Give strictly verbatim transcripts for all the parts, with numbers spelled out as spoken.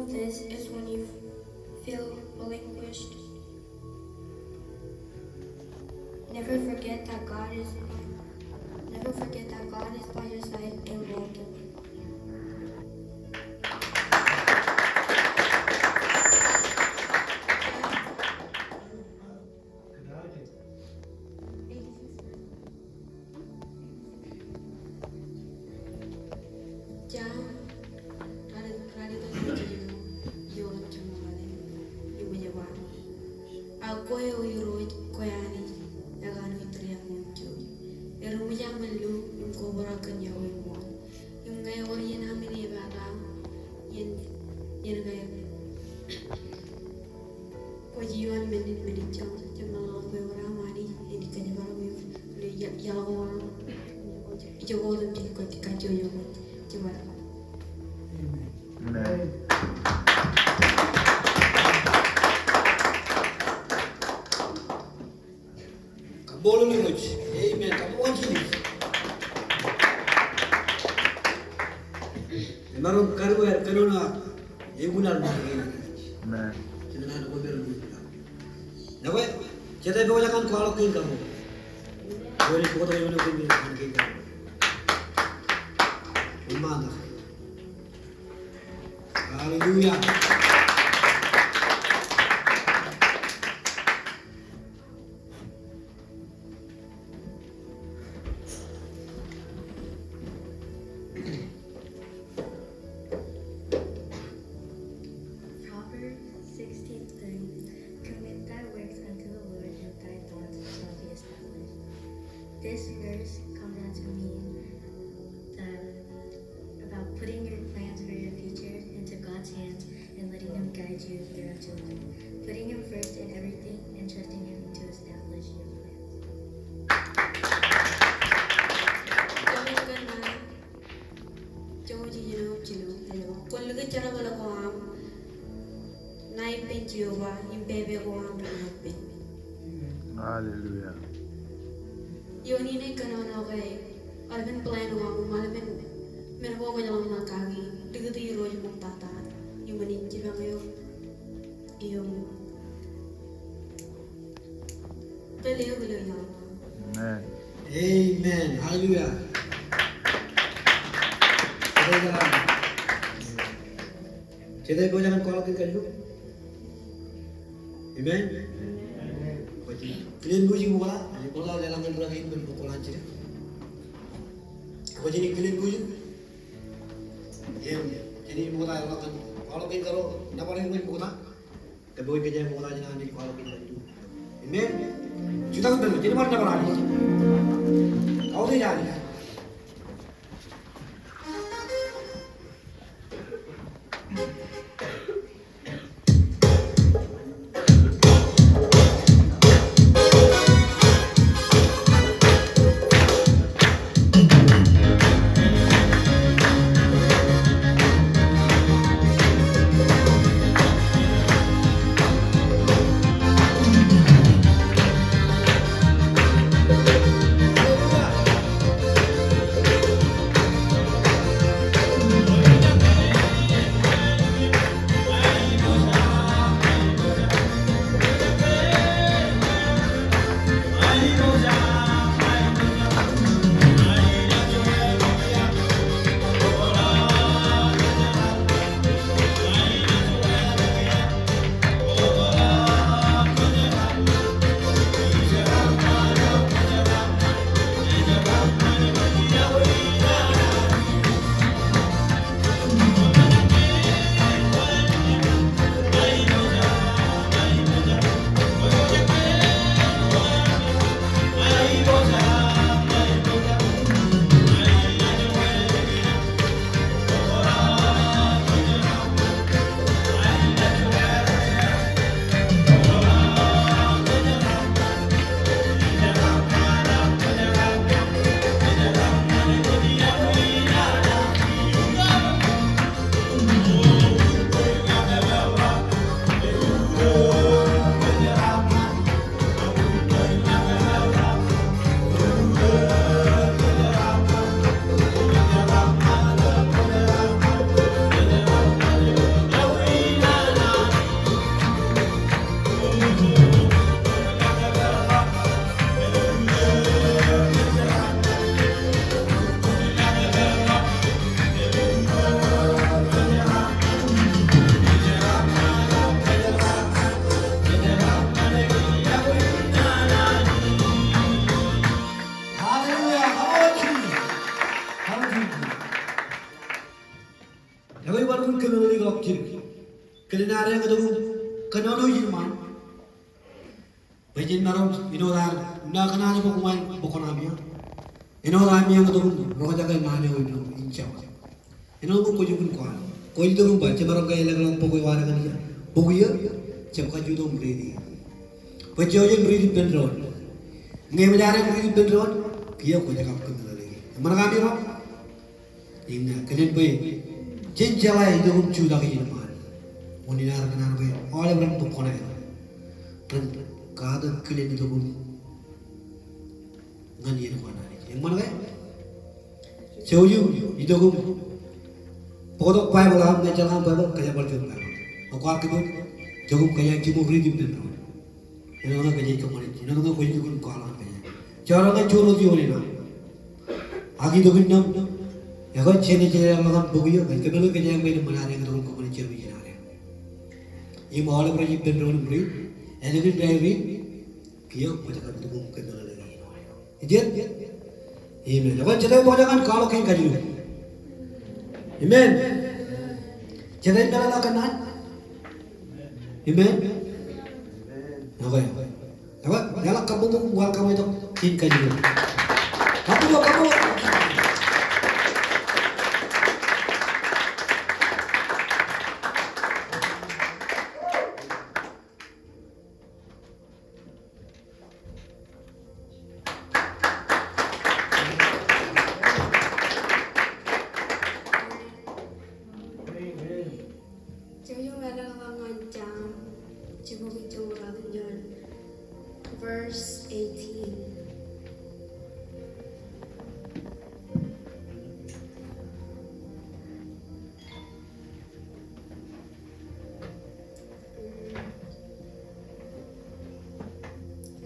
This is when you feel relinquished. Never forget that God is never forget that God is by your side and welcome. Jaan, ralitōk eo ioon jeṃḷọkin, eṃōj ba, ak kwe eo Irooj, kwe Anij, ekanooj tūriaṃo im jouj. Erimjaaṃṃan lu im kobrak kōn iọkwe im wōn. Im ñe ewōr iien aṃ in epata, iien, iien ñe kwōj ioon men in, men in jeṃḷọk, jeṃḷọkin kwe ewōr aṃ Anij, en kōjparok eok, ilo iaḷ ko aṃ, ijoko otem jej kajjojo, kajjojo. Jibadbad. Amen. Kabbokbok Irooj. Amen. Kabbokbok Jisōs. Emaroñ kar wōt kōnono ak ekwōl ḷọk ṃaan kein. Amen. Jitōñ an ko emaroñ ekwōl ḷọk. Ekwe, jete pojak an kwaḷọk kein kabbokbok. Ekwe, ej bōktok eo ṇe kein ṃaan kein kabbokbok. Ṃaan. Hallelujah. Proverbs sixteen three, "Commit thy works unto the Lord, and thy thoughts shall be established." This verse comes down to mean that about putting your plans for your future into God's hands and letting Him guide you throughout your life. Putting Him first in everything and trusting Him to establish your plans. Joñoul ijin im jilu, kwōn likūt jerbal ko aṃ ṇa ippān Jeova im pepe ko aṃ ṇa ippān. Hallelujah. Ioon in ej kōnono ke eḷap an plan ko aṃ, eḷap an men ko kwōj ḷōmṇak kaki, likūt Irooj ṃoktata im enaaj jipañ eok. Im kōl eok ilo iaḷ ko aṃ. Amen. Amen. Hallelujah. Praise the Lord. Jete pojak an kwaḷọk kein kabbokbok? Amen. Kwōj kile in bwijin ṃokta, ṃokta leḷọk in rōk in bōk kōḷan jidik. Kwōj kile in bwijin. Im, jen ṃokta ḷọk kōn kwaḷọk kein kabbokbok, nōbar in ṃokta. Kōn bwe kōj ṃokta jān an kwaḷọk kein kabbokbok. Amen. Jutak im pād, jen bar nōbar Anij. Kautiej Anij. Ekwe, iban kōmeḷeḷeik ḷọk jidik. Kilen ad eñtaan tok im kōnono ijin ṃaan. Bwe jen maroñ in wōt ad, im kōṇaan bwe kwōj bōk koṇaṃ ia. Āinwōt ami eñtaan tok im roñjake naan eo in jab. Āinwōt kwōj lukkuun kwaḷọk. Kwōj itok im ba, jemaroñ ke elōñ bok eo ad kaṇ ia. Bok ia, jab kajjitōk im riiti. Bwe jouj im riiti ippān doon. Ñe eṃōj ad riiti ippān doon, kiiō kwōj kab kōmeḷeḷeik. Eṃṃan kami ro? Im kilen bwe jen jeḷā itok im jutak ijin ṃaan. Unin ad kōṇaan bwe aolep ren bōk koṇaer. Ren katak kilen itok im ñan iien ko an Anij. Eṃṃan ke? Jouj im itok im bōktok Baibōḷ aṃ, ñe ejjeḷọk aṃ Baibōḷ, kōjerbal juon Baibōḷ. Ak kwaar kōpooj, itok im kōjeañ jiṃor riiti ippān doon. Āinwōt ñe kōjeañ kōṃṃane, āinwōt ñe kwōj lukkuun kwaḷọk kōjeañ. Jọọr ñe juon wōt iioon eo. Ak itok innām, ekwe jen jeḷā ḷọk an bok iiō, kōn kōmeḷeḷeik kōjeañ bwe eṃṃan ad eñtaan tok im kōṃṃane jerbal ijin ad. Im aolep rej ippān doon im riit, ālikin rej riit, kiiō kwōj kab itok im kōmeḷeḷeik. Ijeṇ? Amen. Ekwe, jete eo ej pojak ñan kwaḷọk kein kajjitōk? Amen. Jete eo ej meḷeḷe kōn naan? Amen. Ekwe. Ekwe, leḷọk kabbokbok im welcome e tok kein kajjitōk. Kabbokbok, kabbokbok. Jouj im leḷọk ñan John, jibukwi joñoul ruatimjuon, verse eighteen.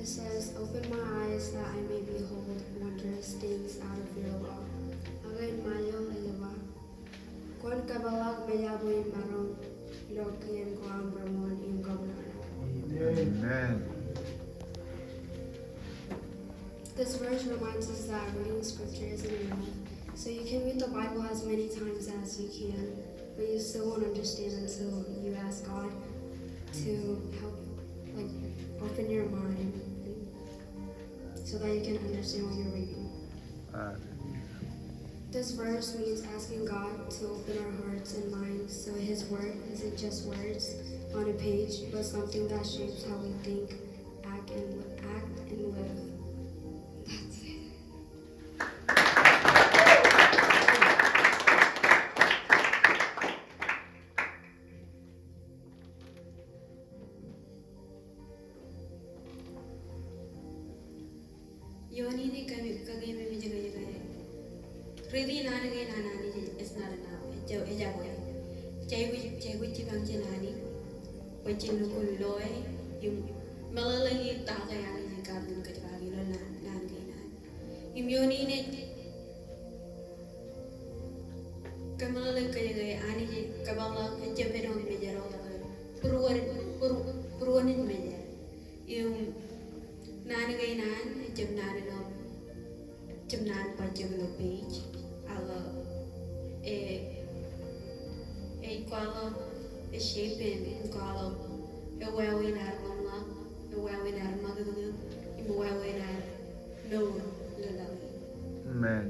It says, "Open my eyes that I may behold wondrous things out of your law." Ak in Ṃajeḷ ej ba, kwōn kōpeḷḷọk mejaṃ bwe in maroñ ilo kien ko aṃ reṃool im kōṃṃan. Amen. This verse reminds us that reading scripture isn't enough. So you can read the Bible as many times as you can, but you still won't understand until you ask God to help, like, open your mind and so that you can understand what you're reading. This verse means asking God to open our hearts and minds so His word isn't just words on a page, but something that shapes how we think, act, and, act and live. That's it. Ioon in ej kakeememej kōj ke riiti naan kein an Anij ej not enough, ej jab, ej jab bwe. Jej aikuj, jej aikuj jipañ jān Anij bwe jen lukkuun loe im meḷeḷeiki ta ke Anij ej kautiej kōj kaki ilo naan, naan kein an. Im ioon in ej kōmeḷeḷeik kōj ke Anij ej kōpeḷḷọk, ejjab āinwōt mejād eo ḷọk, būruon, būru-, būruon in mejād. Im naan kein an ejjab naan eo, ejjab naan bajjek ilo page. Ak e, ej kwaḷọk, ej shape in, im kwaḷọk, ej wāween ad ḷōmṇak, ej wāween ad ṃakūtkūt, im ej wāween ad mour ilo laḷ in. Amen.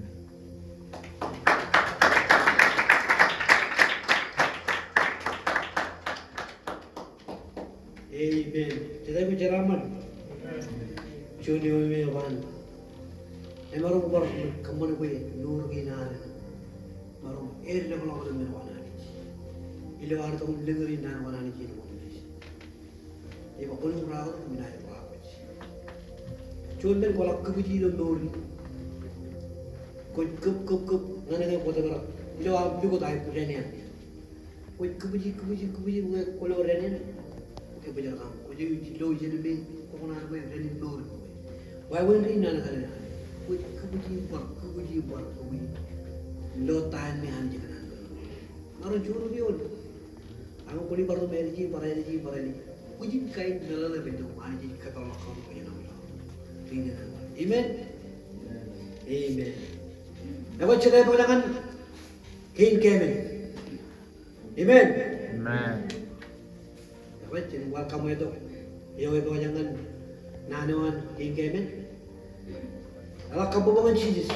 Amen. Jete eo ej jeraaṃṃan? Juon eo me ej ba, emaroñ bar kōṃṃan bwe mour kein ad en maroñ edekḷọk ñan men ko an Anij. Ilo ad itok im lōñri naan ko an Anij in wōnṃaanḷọk. Ej ba kwōn raar, men eo ej ba kwōj. Juon men kwō ḷak kōbwiji ilo mour in. Kwōj kōb, kōb, kōb, ñan ñe kwō tōpar. Ilo aṃ pukot aikuj in. Kwōj kōbwiji, kōbwiji, kōbwiji, kwō lo dān in. Kwōj bōjrak aṃ. Kwōj lo iien me kwō kōṇaan bwe dān in mour in. Wāween in naan kaṇe. Kwōj kōbwiji bar, kōbwiji bar, kōbwiji. Ilo time me Anij kōṇaan bwe. Maroñ juon wōt ioon. Ak kwōn bar to bar ālije, bar ālije, bar ālije. Kwōj kain meḷeḷe eo ej ba Anij ej kōpeḷḷọk kōm bwe en aṃ ilo. Amen. Amen. Ekwe jete eo ej pojak ñan kein keemān. Amen. Amen. Eo, jen welcome e tok eo epojak ñan naan eo an King Kemān. Eḷak kabbokbok ñan Jisōs.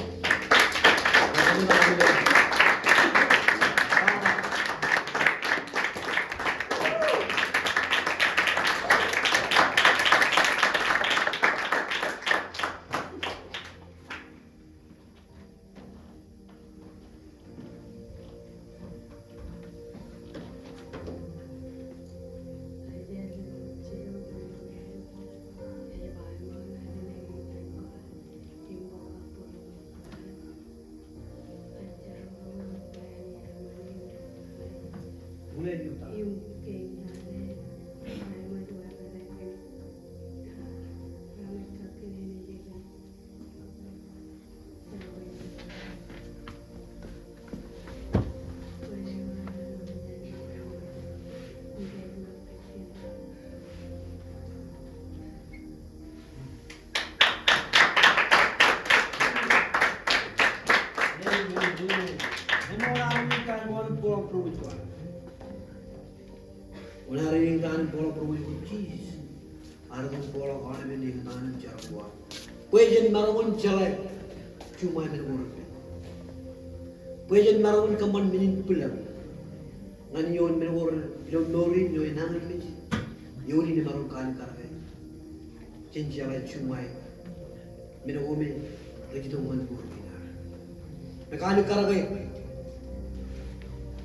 Wōn ad eñtaan im bōkḷọk bōro wōj ko Jisōs. Ad itok im bōkḷọk aolepen eñtaan im jar ko ad bwe jen maroñ in jeḷā juṃae men ko reppen. Bwe jen maroñ in kōṃṃan men in bwilōñ ñan ioon men ko ilo mour in eo enañinmej. Ioon in emaroñ kaalikkar ke jen jeḷā juṃae men ko me rej itok ñan mour in ad. Ekaalikkar ke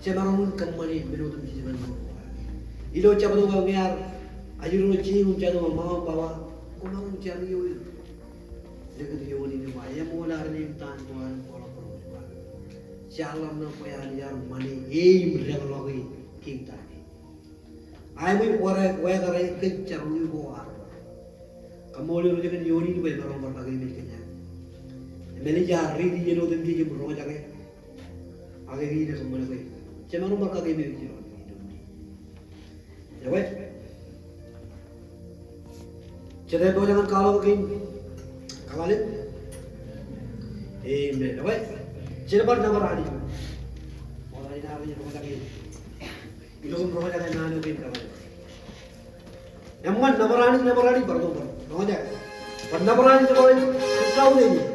jemaroñ in kōṃṃane men otemjej ñan mour ko ad. Ilo jabdewōt ko ad, ajri ro jeiū im jatū eo ṃaṃa im baba, koṃ maroñ jar ioon in. Likūt ioon in im ba, eṃool ad eñtaan ko ad im bōkḷọk bōro wōj ko ad. Jaar ḷōmṇak bwe an jar ṃane e im deḷọñḷọk e King David. Aemej wōt, wōt eo rej kōn jar eo ko ad. Kaṃṃoolol ro jekōn ioon in bwe emaroñ bar kakememej kōn aer. Im ālikin jaar riiti iien otemjej im roñjake. Ak eñin ekōṃṃan ke jemaroñ bar kakememej ilo ioon in. Ewōr. Jet epojak ñan kwaḷọk kein kaḷalem. Amen. Ewōr. Jen bar nōbar Anij. Bar nōbar Anij, roñjake. Ilo im roñjake naan eo kein kaḷalem. Eṃṃan, nōbar Anij, nōbar Anij, bar to bar. Roñjake. Bar nōbar Anij, nōbar Anij, bar to bar.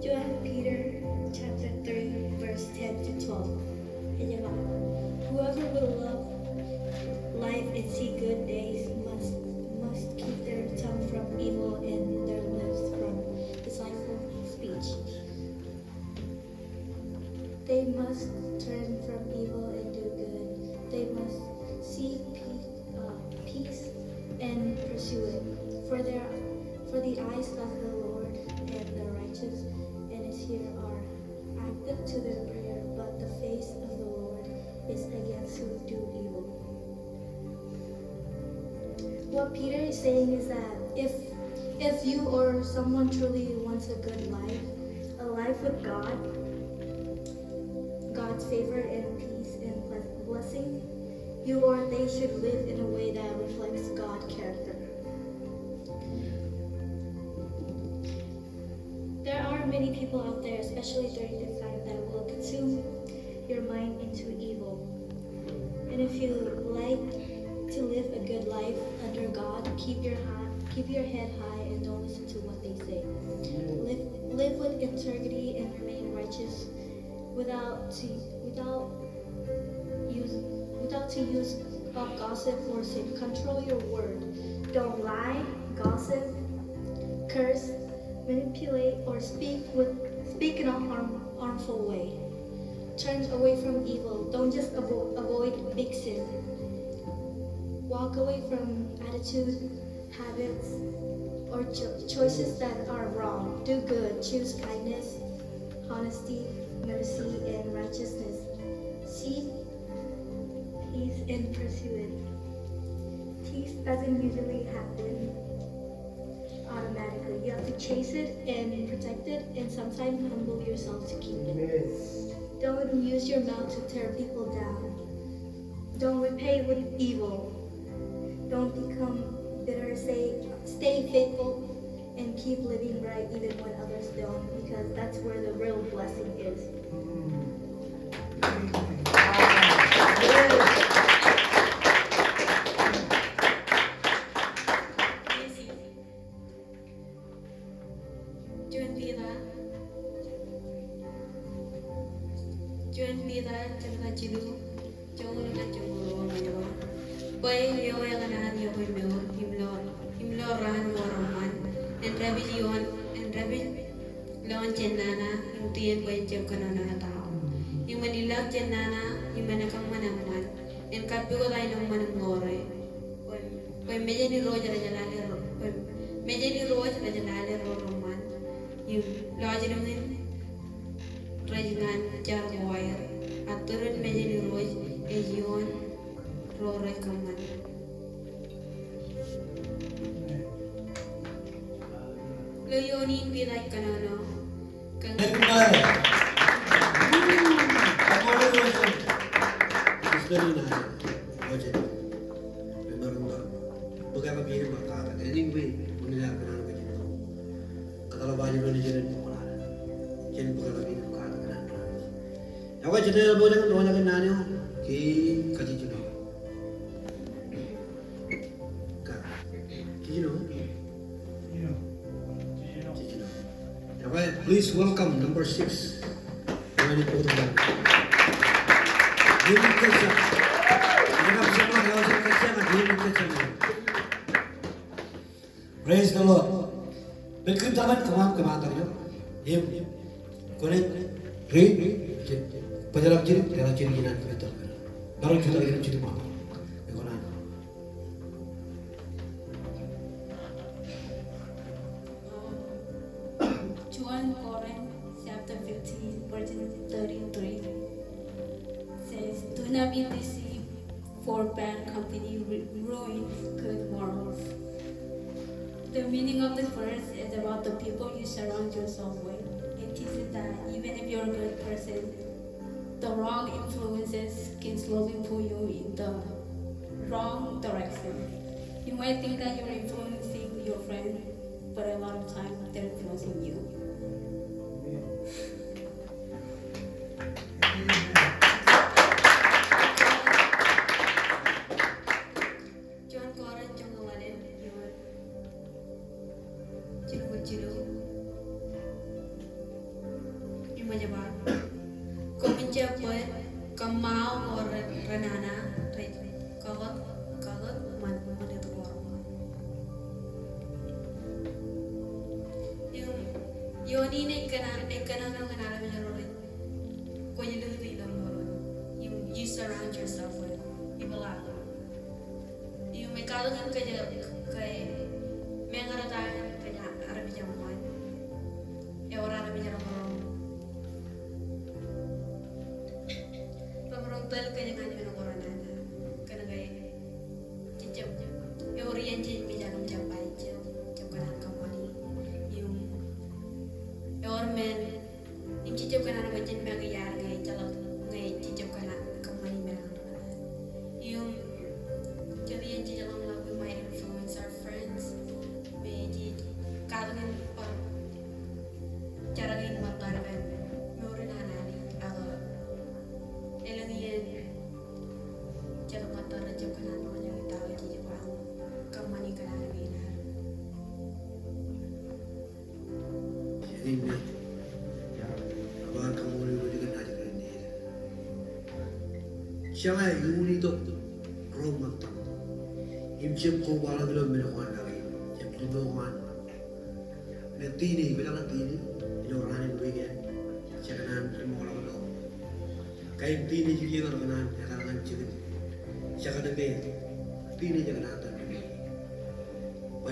Joan Peter chapter three, verse ten to twelve. Whoever will love life and see good days must, must keep their tongue from evil and their lips from deceitful speech. They must turn from evil and do good. They must seek pe-, uh, peace and pursue it. For their, for the eyes of the Lord and the righteous in his ear are active to their prayer, but the face of the Lord is against who do evil. What Peter is saying is that if, if you or someone truly wants a good life, a life with God, God's favor and peace and ble-, blessing, you or they should live in a way that reflects God's character. There are many people out there, especially during this time, that will consume your mind into evil. And if you like to live a good life under God, keep your ha-, keep your head high and don't listen to what they say. Live, live with integrity and remain righteous without to, without use, without to use of gossip or sin. Control your word. Don't lie, gossip, curse, manipulate, or speak with, speak in a harm, harmful way. Turn away from evil. Don't just avo-, avoid big sin. Walk away from attitude, habits, or cho- choices that are wrong. Do good, choose kindness, honesty, mercy, and righteousness. Seek peace and pursue it. Peace doesn't usually happen automatically. You have to chase it and protect it and sometimes humble yourself to keep it. Don't use your mouth to tear people down. Don't repay with evil. Don't become bitter. Say, stay faithful and keep living right even when others don't, because that's where the real blessing is. Juon Piter. Juon Piter, jebta jilu, joñoul ñan joñoul ruo ej ba, bwe eo ekōṇaan iọkwe mour im lo, im lo raan ko reṃṃan, en dāpij ioon, en dāpij ḷọk jān nana im dien bwe en jab kōnono etaṃ. Im en ilọk jān nana im en kōṃṃan eṃṃan, en kappukot aenōṃṃan im ḷoore. Bwe, bwe mejān irooj rej lale ro, bwe mejān irooj rej lale ro reṃṃan. Im lọjilñin rej ñan jar ko aer. A turin mejān irooj ej ioon ro rej kōṃṃan. Ilo ioon in Piter ej kōnono. Amen. Ka, jiljino. Jiljino. Jiljino. All right, please welcome number six. Praise the Lord. Pād kōn tōmak kōm aṃ kōṃṃan. Im kwōnaaj read, bōjrak jidik, bōjrak jidik in an kōm itok. Maroñ jutak im jidik ṃaan. Ekōṇaan. Juon Korint chapter fifteen, verse thirty-three says, "Do not be deceived, for bad company ru- ruins good morals." The meaning of the verse is about the people you surround yourself with. It teaches that even if you're a good person, the wrong influences can slowly pull you in the wrong direction. You might think that you're influencing your friend, but a lot of times they're influencing you. Juon Korint joñoul ḷalem, ioon jilñuul jilu. Im ej ba, koṃwin jab bōk kōṃṃao ko renana rej kaḷōk, kaḷōk ṃan, ṃanit ko reṃṃan. Im ioon in ej kōṇaan, ej kōṇaan eo kōn armej ro rej kwōj lukkuun ilo mour eo. Im you surround yourself with people like that. Im ej katak in kōj ke meñe rej ta kōn armej eṃṃan. Ewōr armej ro ṃōrōṃ. Ro ṃōrōṃ tōl kōj ñan men ko renana. Kōn ke jej jab, ewōr iien jej mijak im jab ba jej jab, jab kōṇaan kōṃṃani. Im ewōr men Im jej jab kōṇaan bwe jen make iaad ñe ejjeḷọk ñe jej jab kōṇaan kōṃṃani men eo. Im jet iien jej ḷōmṇak we might influence our friends. Bwe jej katak in bar jar kein ṃōttad kōn mour in an Anij ak elōñ iien jet ṃōttad rej jab kōṇaan roñjake ta eo jej ba kōṃṃani kōn an kein ad. Amen. Bar kaṃṃoolol Irooj kōn naaj kōn e. Jeḷā iuun itok ro ṃōttan im jab kobaḷọk ilo men ko an make, jab limo ko an. Ilo teenage, bwe jeḷā teenage, ilo raan in weekend, jekōṇaan ṃool ḷọk ilo Kain teenage iiō eo ekōṇaan ekar ñan jikin. Jekōṇaan me teenage ekōṇaan ta. Bwe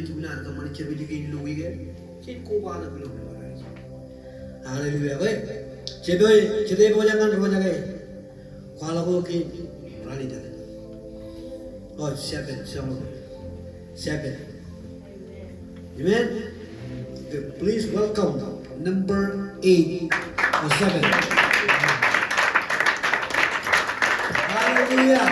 ṃōj, im naaj kōṃṃane jepej kein ilo wiik eo, jen kobaḷọk ilo ṃōṇōṇō in. Hallelujah. Ke, jepej, jepej ñan ro jake. Kwaḷọk eo kein ralitōk. Oh, seven, seven. Seven. Amen. Okay, please welcome number eight or seven. Hallelujah.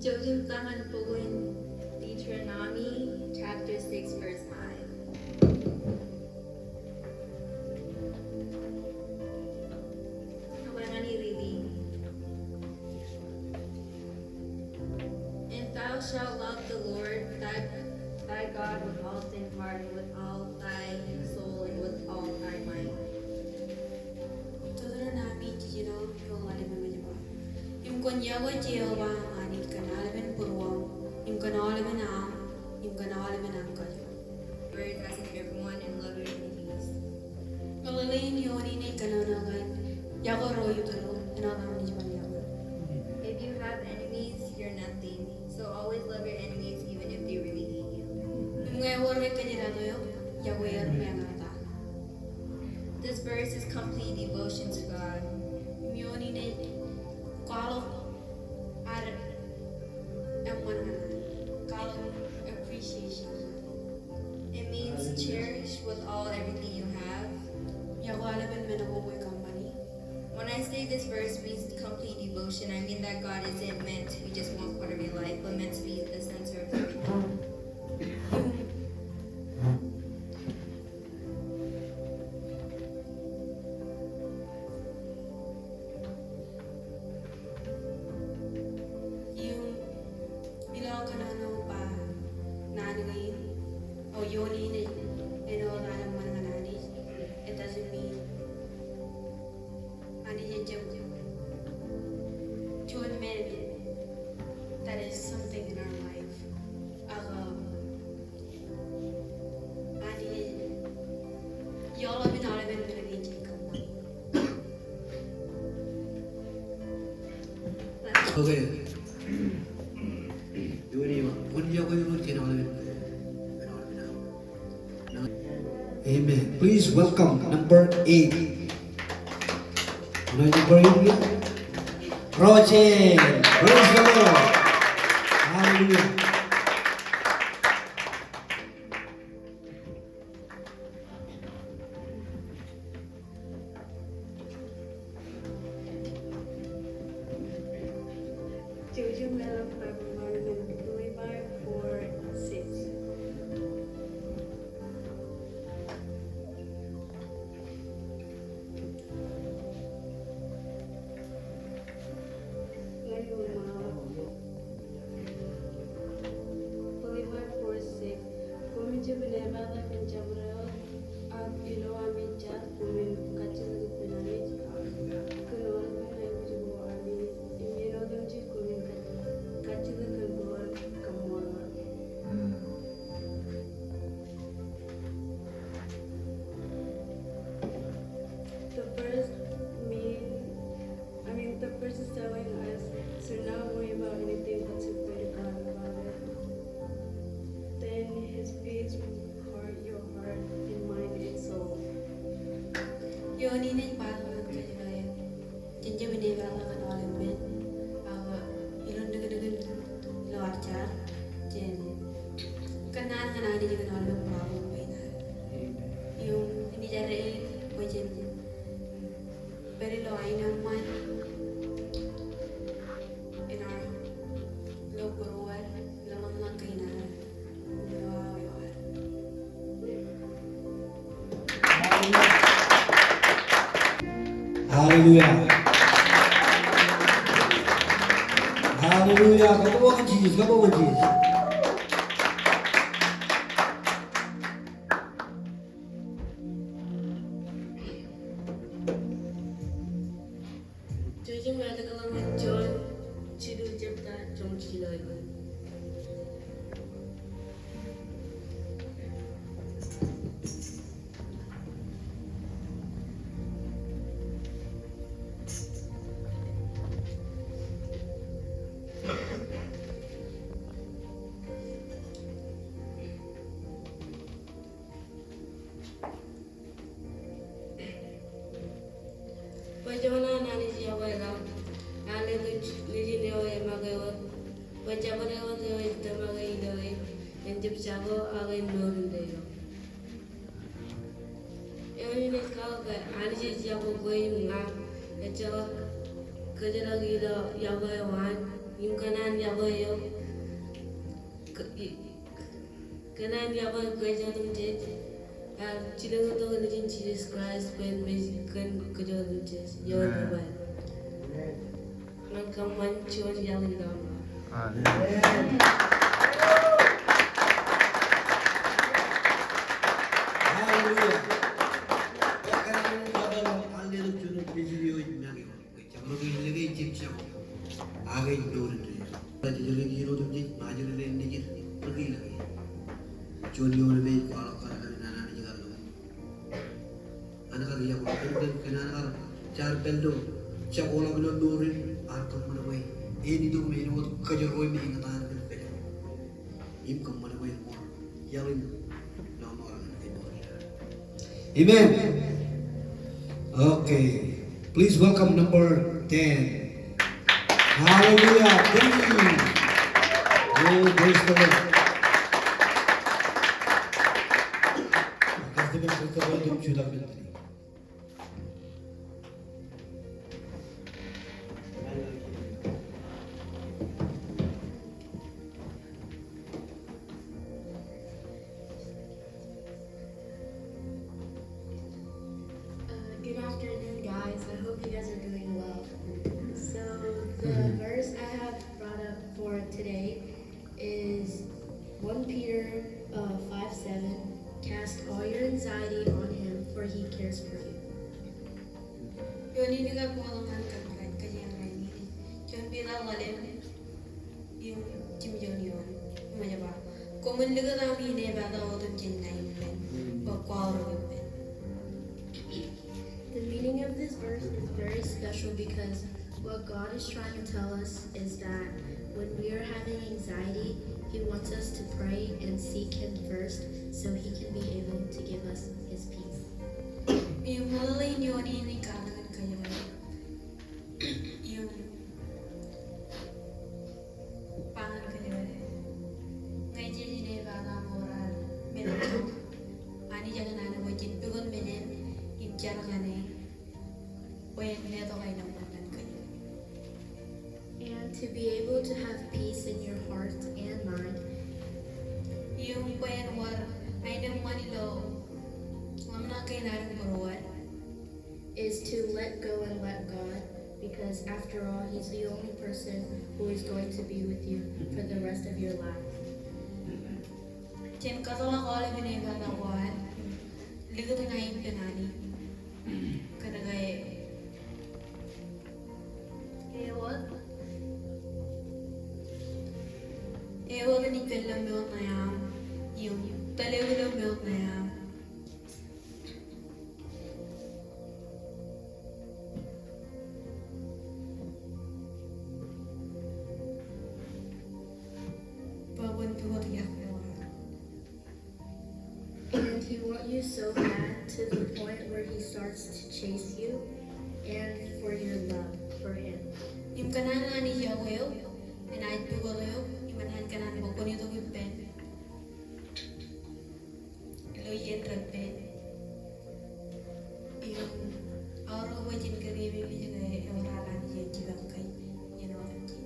Jouj im ta ñan bok in Deuteronomy chapter six, verse five. Eḷaññe ij riiti. And thou shalt love the Lord thy, thy God with all thine heart, and with all thy soul, and with all thy mind. Deuteronomy jiljino ḷalem eṃōj ba, im kwōn yokwe Jeova aṃ Anij kōn aolepen būruōṃ, im kōn aolepen aṃ, im kōn aolepen aṃ kajoor. As in everyone and love your enemies. Meḷeḷein ioon in ej kōnono kōn yokwe ro iturū, āinwōt aṃ naaj ban yokwe. If you have enemies, you're nothing. So always love your enemies, even if they really hate you. Im ñe ewōr rej kōjdat eok, yokwe er meñe ta. This verse is complete devotion to God. Im ioon in ej kwaḷọk ad eṃṃan ñan Anij. Kwaḷọk appreciation. It means cherish with all everything you have. Yokwe aolepen men ko kwōj kōṃṃani. When I say this verse means complete devotion, I mean that God isn't meant to be just one part of your life, but meant to be the center of everything. Im ilo kōnono ba naan kein, o ioon in ej āinwōt ad eṃṃan ñan Anij, it doesn't mean Anij ej jab juon men, that is something in our life. Ak, um, Anij ej, ej aolepen aolepen men kein jej kōṃṃani. Okay. Amen. Please welcome number eight. Number eight, Rochen. Praise the Lord. Hallelujah. Jouj im leḷọk Baibōḷ eo in Pilippai four six. Pilippai four six. Koṃwin jab enaaj peḷḷọk kōn jabdewōt, ak ilo ami jar koṃwin kajjitōk ippān Anij kōn aolepen aiboojoj ko ami, im āinwōt im jej koṃwin kaj-, kajjitōk kōn būruon kaṃṃoolol. The first mean I mean, the verse is telling us to not worry about anything, but to pray to God about it. Then His peace will guard your heart and mind and soul. Ioon in ej ba ñan kōj ilo, jen jab enaaj peḷḷọk kōn aolepen men, ak ilo dikdikin ilo ad jar, jen kōnnaan ñan Anij kōn aolepen problem ko in ad. Im in jar in bwe jen pād ilo aenōṃṃan in ad, ilo būruod, ilo ḷōmṇak kein ad, ilo aō eo ad. Hallelujah. Hallelujah. Kabbokbok in Jisōs, kabbokbok in Jisōs. Jouj im aolep ḷọk ñan John jilu jebta joñoul jilu eoon. Bwe juon an Anij yokwe raṇ, ear letok Nejin eo eṃake wōt, bwe jabdewōt eo ej tōmake ilo e en jab jako ak en mour indeeo. Eo in ej kwaḷọk ke Anij ej yokwe kwe im ña, ejjeḷọk kōjrak ilo yokwe eo an, im kōn an yokwe eo, kō-, i-, kōn an yokwe kwe otemjej, ear jilkintok Nejin Jisōs Kraist bwe en mej kōn kōj otemjej. Ioon bwe ñan kōṃṃan juon iaḷ ilo aṃ. Amen. Hallelujah. Kōn an yokwe eo an letok juon nejin eo ej make wōt. Bwe jabdewōt eo ej jako ak ej mour indeeo. Ej jilkintok ilo otemjej, Majority Nejin, ri-kōḷmānḷọkjeṇ. Juon ioon eo ej kwaḷọk kōn an Anij kar lo. An kar yokwe, kōn, kōn, kōn an kar, jaar pād ilo, jako ḷọk ilo mour in, ear kōṃṃan bwe en itok im āinwōt kōjro im eñtaan kōn kōjro. Im kōṃṃan bwe en wōr iaḷ in lọmọọr ñan kōj. Amen. Okay. Please welcome number ten. Hallelujah. Thank you. Oh, praise the Lord. Uh, good afternoon, guys. I hope you guys are doing well. So, the verse I have brought up for today is One Peter, uh, five seven, "Cast all your anxiety on him, for he cares for you." Ioon in kar bōkḷọk ñan kōj, kōj rainin. Juon Piter ḷalem im jimjuon eoon. Im ej ba, koṃwin likūt ami inepata otemjej ṇa ippān, bwe kwaorōk ippān. The meaning of this verse is very special because what God is trying to tell us is that when we are having anxiety, He wants us to pray and seek Him first so He can be able to give us His peace. Im ḷalem in ioon in ij katakin kōj im ba ñan kōj, ñe jej inepata im ewōr ad meḷeḷe, Anij ekōṇaan bwe jen pukot meḷeḷe im jar ñan e bwe en letok aenōṃṃan ñan kōj. And to be able to have peace in your heart and mind. Im bwe en wōr aenōṃṃan ilo ḷōmṇak kein ad im būruod. Is to let go and let God, because after all, He's the only person who is going to be with you for the rest of your life. Jen kōtḷọk aolep inepata ko ad, likūt ña ippān Anij. Kōnke ewōr, ewōr naaj pād ilo mour ṇe aṃ, im tōl eok ilo mour ṇe aṃ. Bwe kwōn pukot iọkwe. And he want you so bad to the point where he starts to chase you and for your love for him. Im kōn an Anij iọkwe eok, enaaj pukot eok, im enaaj kōṇaan bwe kwōn itok ippān ilo iien reppen. Im aorōk bwe jen kōrā im ej ke ewōr an Anij ej jipañ kōj iien otemjej.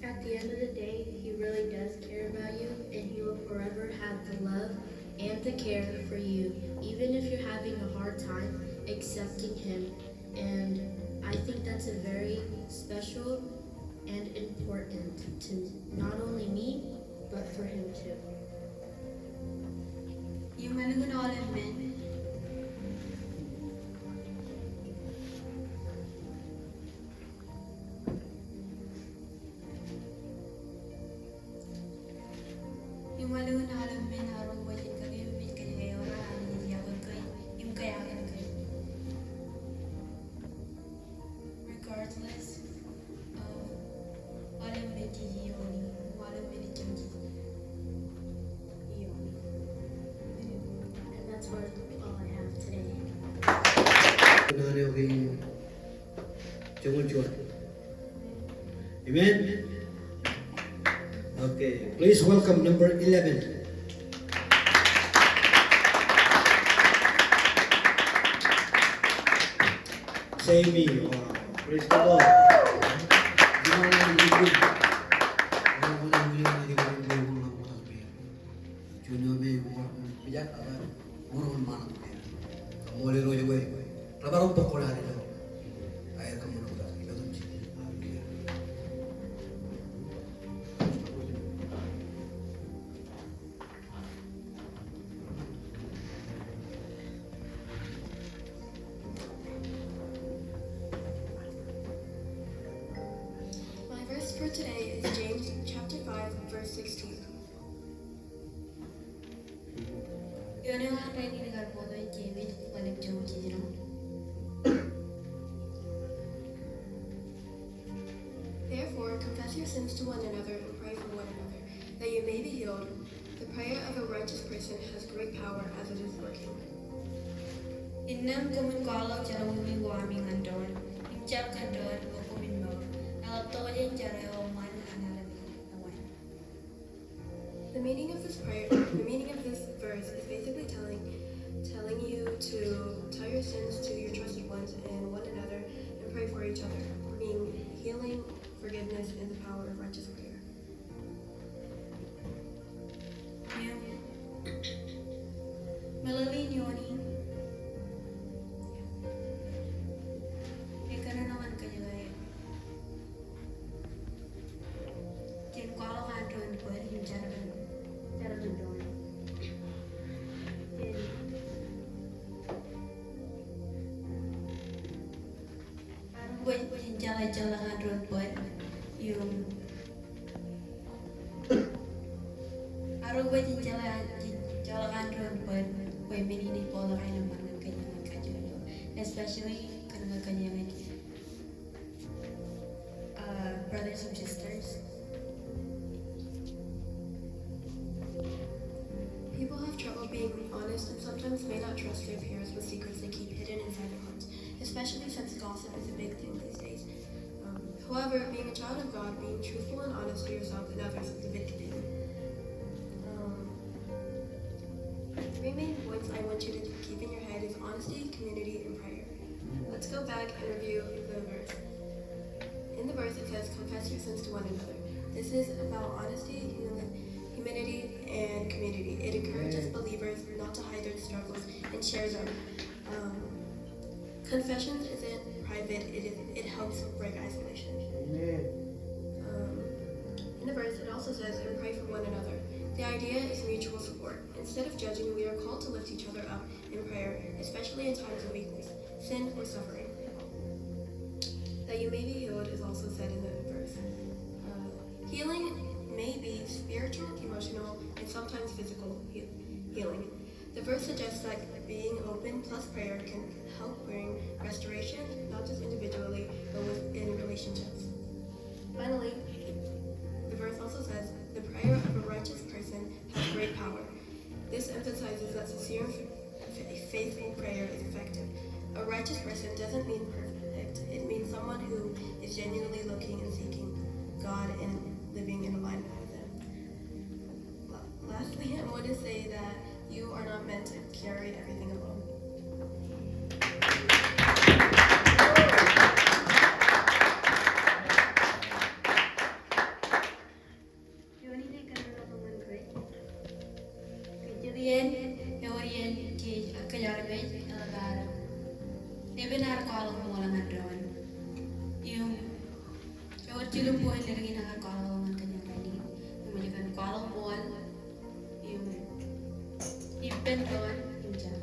At the end of the day, he really does care about you, and he will forever have the love and the care for you, even if you're having a hard time accepting him. And I think that's a very special and important to not only me, but for him too. Im ālikin aolep men, im ālikin aolep men ro rej kōjepel kōj, rej kōjepel kōj, im kōjepel kōj. Regardless of aolep men jej iiooni, aolep men ej jab iiooni. And that's what all I have today. Amen. Okay, please welcome number eleven. Jamie, wow. Praise the Lord. My verse for today is James chapter five, verse sixteen. Ioon eo an rainin kar bōktok Jemes ḷalem joñoul jiljino. Therefore, confess your sins to one another and pray for one another, that you may be healed. The prayer of a righteous person has great power as it is working. Innām koṃwin kwaḷọk jerọwiwi ko ami ñan doon, im jab kōn doon bwe koṃwin mour. Eḷaptokjān jerọwiwi ko an Anij eo eṃṃan. The meaning of this prayer, the meaning of this verse is basically telling, telling you to tell your sins to your trusted ones and one another and pray for each other, bringing healing, forgiveness, and the power of righteous prayer. Im meḷeḷe in ioon in ej kōnono ñan kōj ke jen kwaḷọk an doon bōd im jar kōn, jar kōn doon. Jen Arro bwe jen jeḷā jeḷā an doon bōd im, arro bwe jen jeḷā, jen jeḷā an doon bōd bwe men in ej bōktok aenōṃṃan ñan kōj im ñan kajjojo, especially kōn ñan kajjojo, uh, brothers and sisters. People have trouble being honest and sometimes may not trust their peers with secrets they keep hidden inside their hearts, especially since gossip is a big thing these days. Um, however, being a child of God, being truthful and honest to yourself and others is a big thing. Um, three main points I want you to keep in your head is honesty, community, and prayer. Let's go back and review the verse. In the verse, it says, "Confess your sins to one another." This is about honesty, humili-, humility, and community. It encourages believers not to hide their struggles and share them. Um, confessions isn't private, it is, it helps break isolation. Amen. Um, in the verse, it also says, "And pray for one another." The idea is mutual support. Instead of judging, we are called to lift each other up in prayer, especially in times of weakness, sin, or suffering. "That you may be healed" is also said in the verse. Uh, healing may be spiritual, emotional, and sometimes physical heal-, healing. The verse suggests that being open plus prayer can help bring restoration, not just individually, but within relationships. Finally, the verse also says, "The prayer of a righteous person has great power." This emphasizes that sincere, f-, faithful prayer is effective. A righteous person doesn't mean perfect. It means someone who is genuinely looking and seeking God and living in alignment with Him. La-, lastly, I want to say that you are not meant to carry everything alone. Ioon in ej kōnono ñan kōj. Kōj jen, ewōr iien jej, kōj armej eḷap ad epen ad kwaḷọk ṃool ñan doon. Im Ilo point eo ej kōṇaan kwaḷọk ñan kōj ñan rainin, eṃōj kōn kwaḷọk ṃool im ippān doon im jar.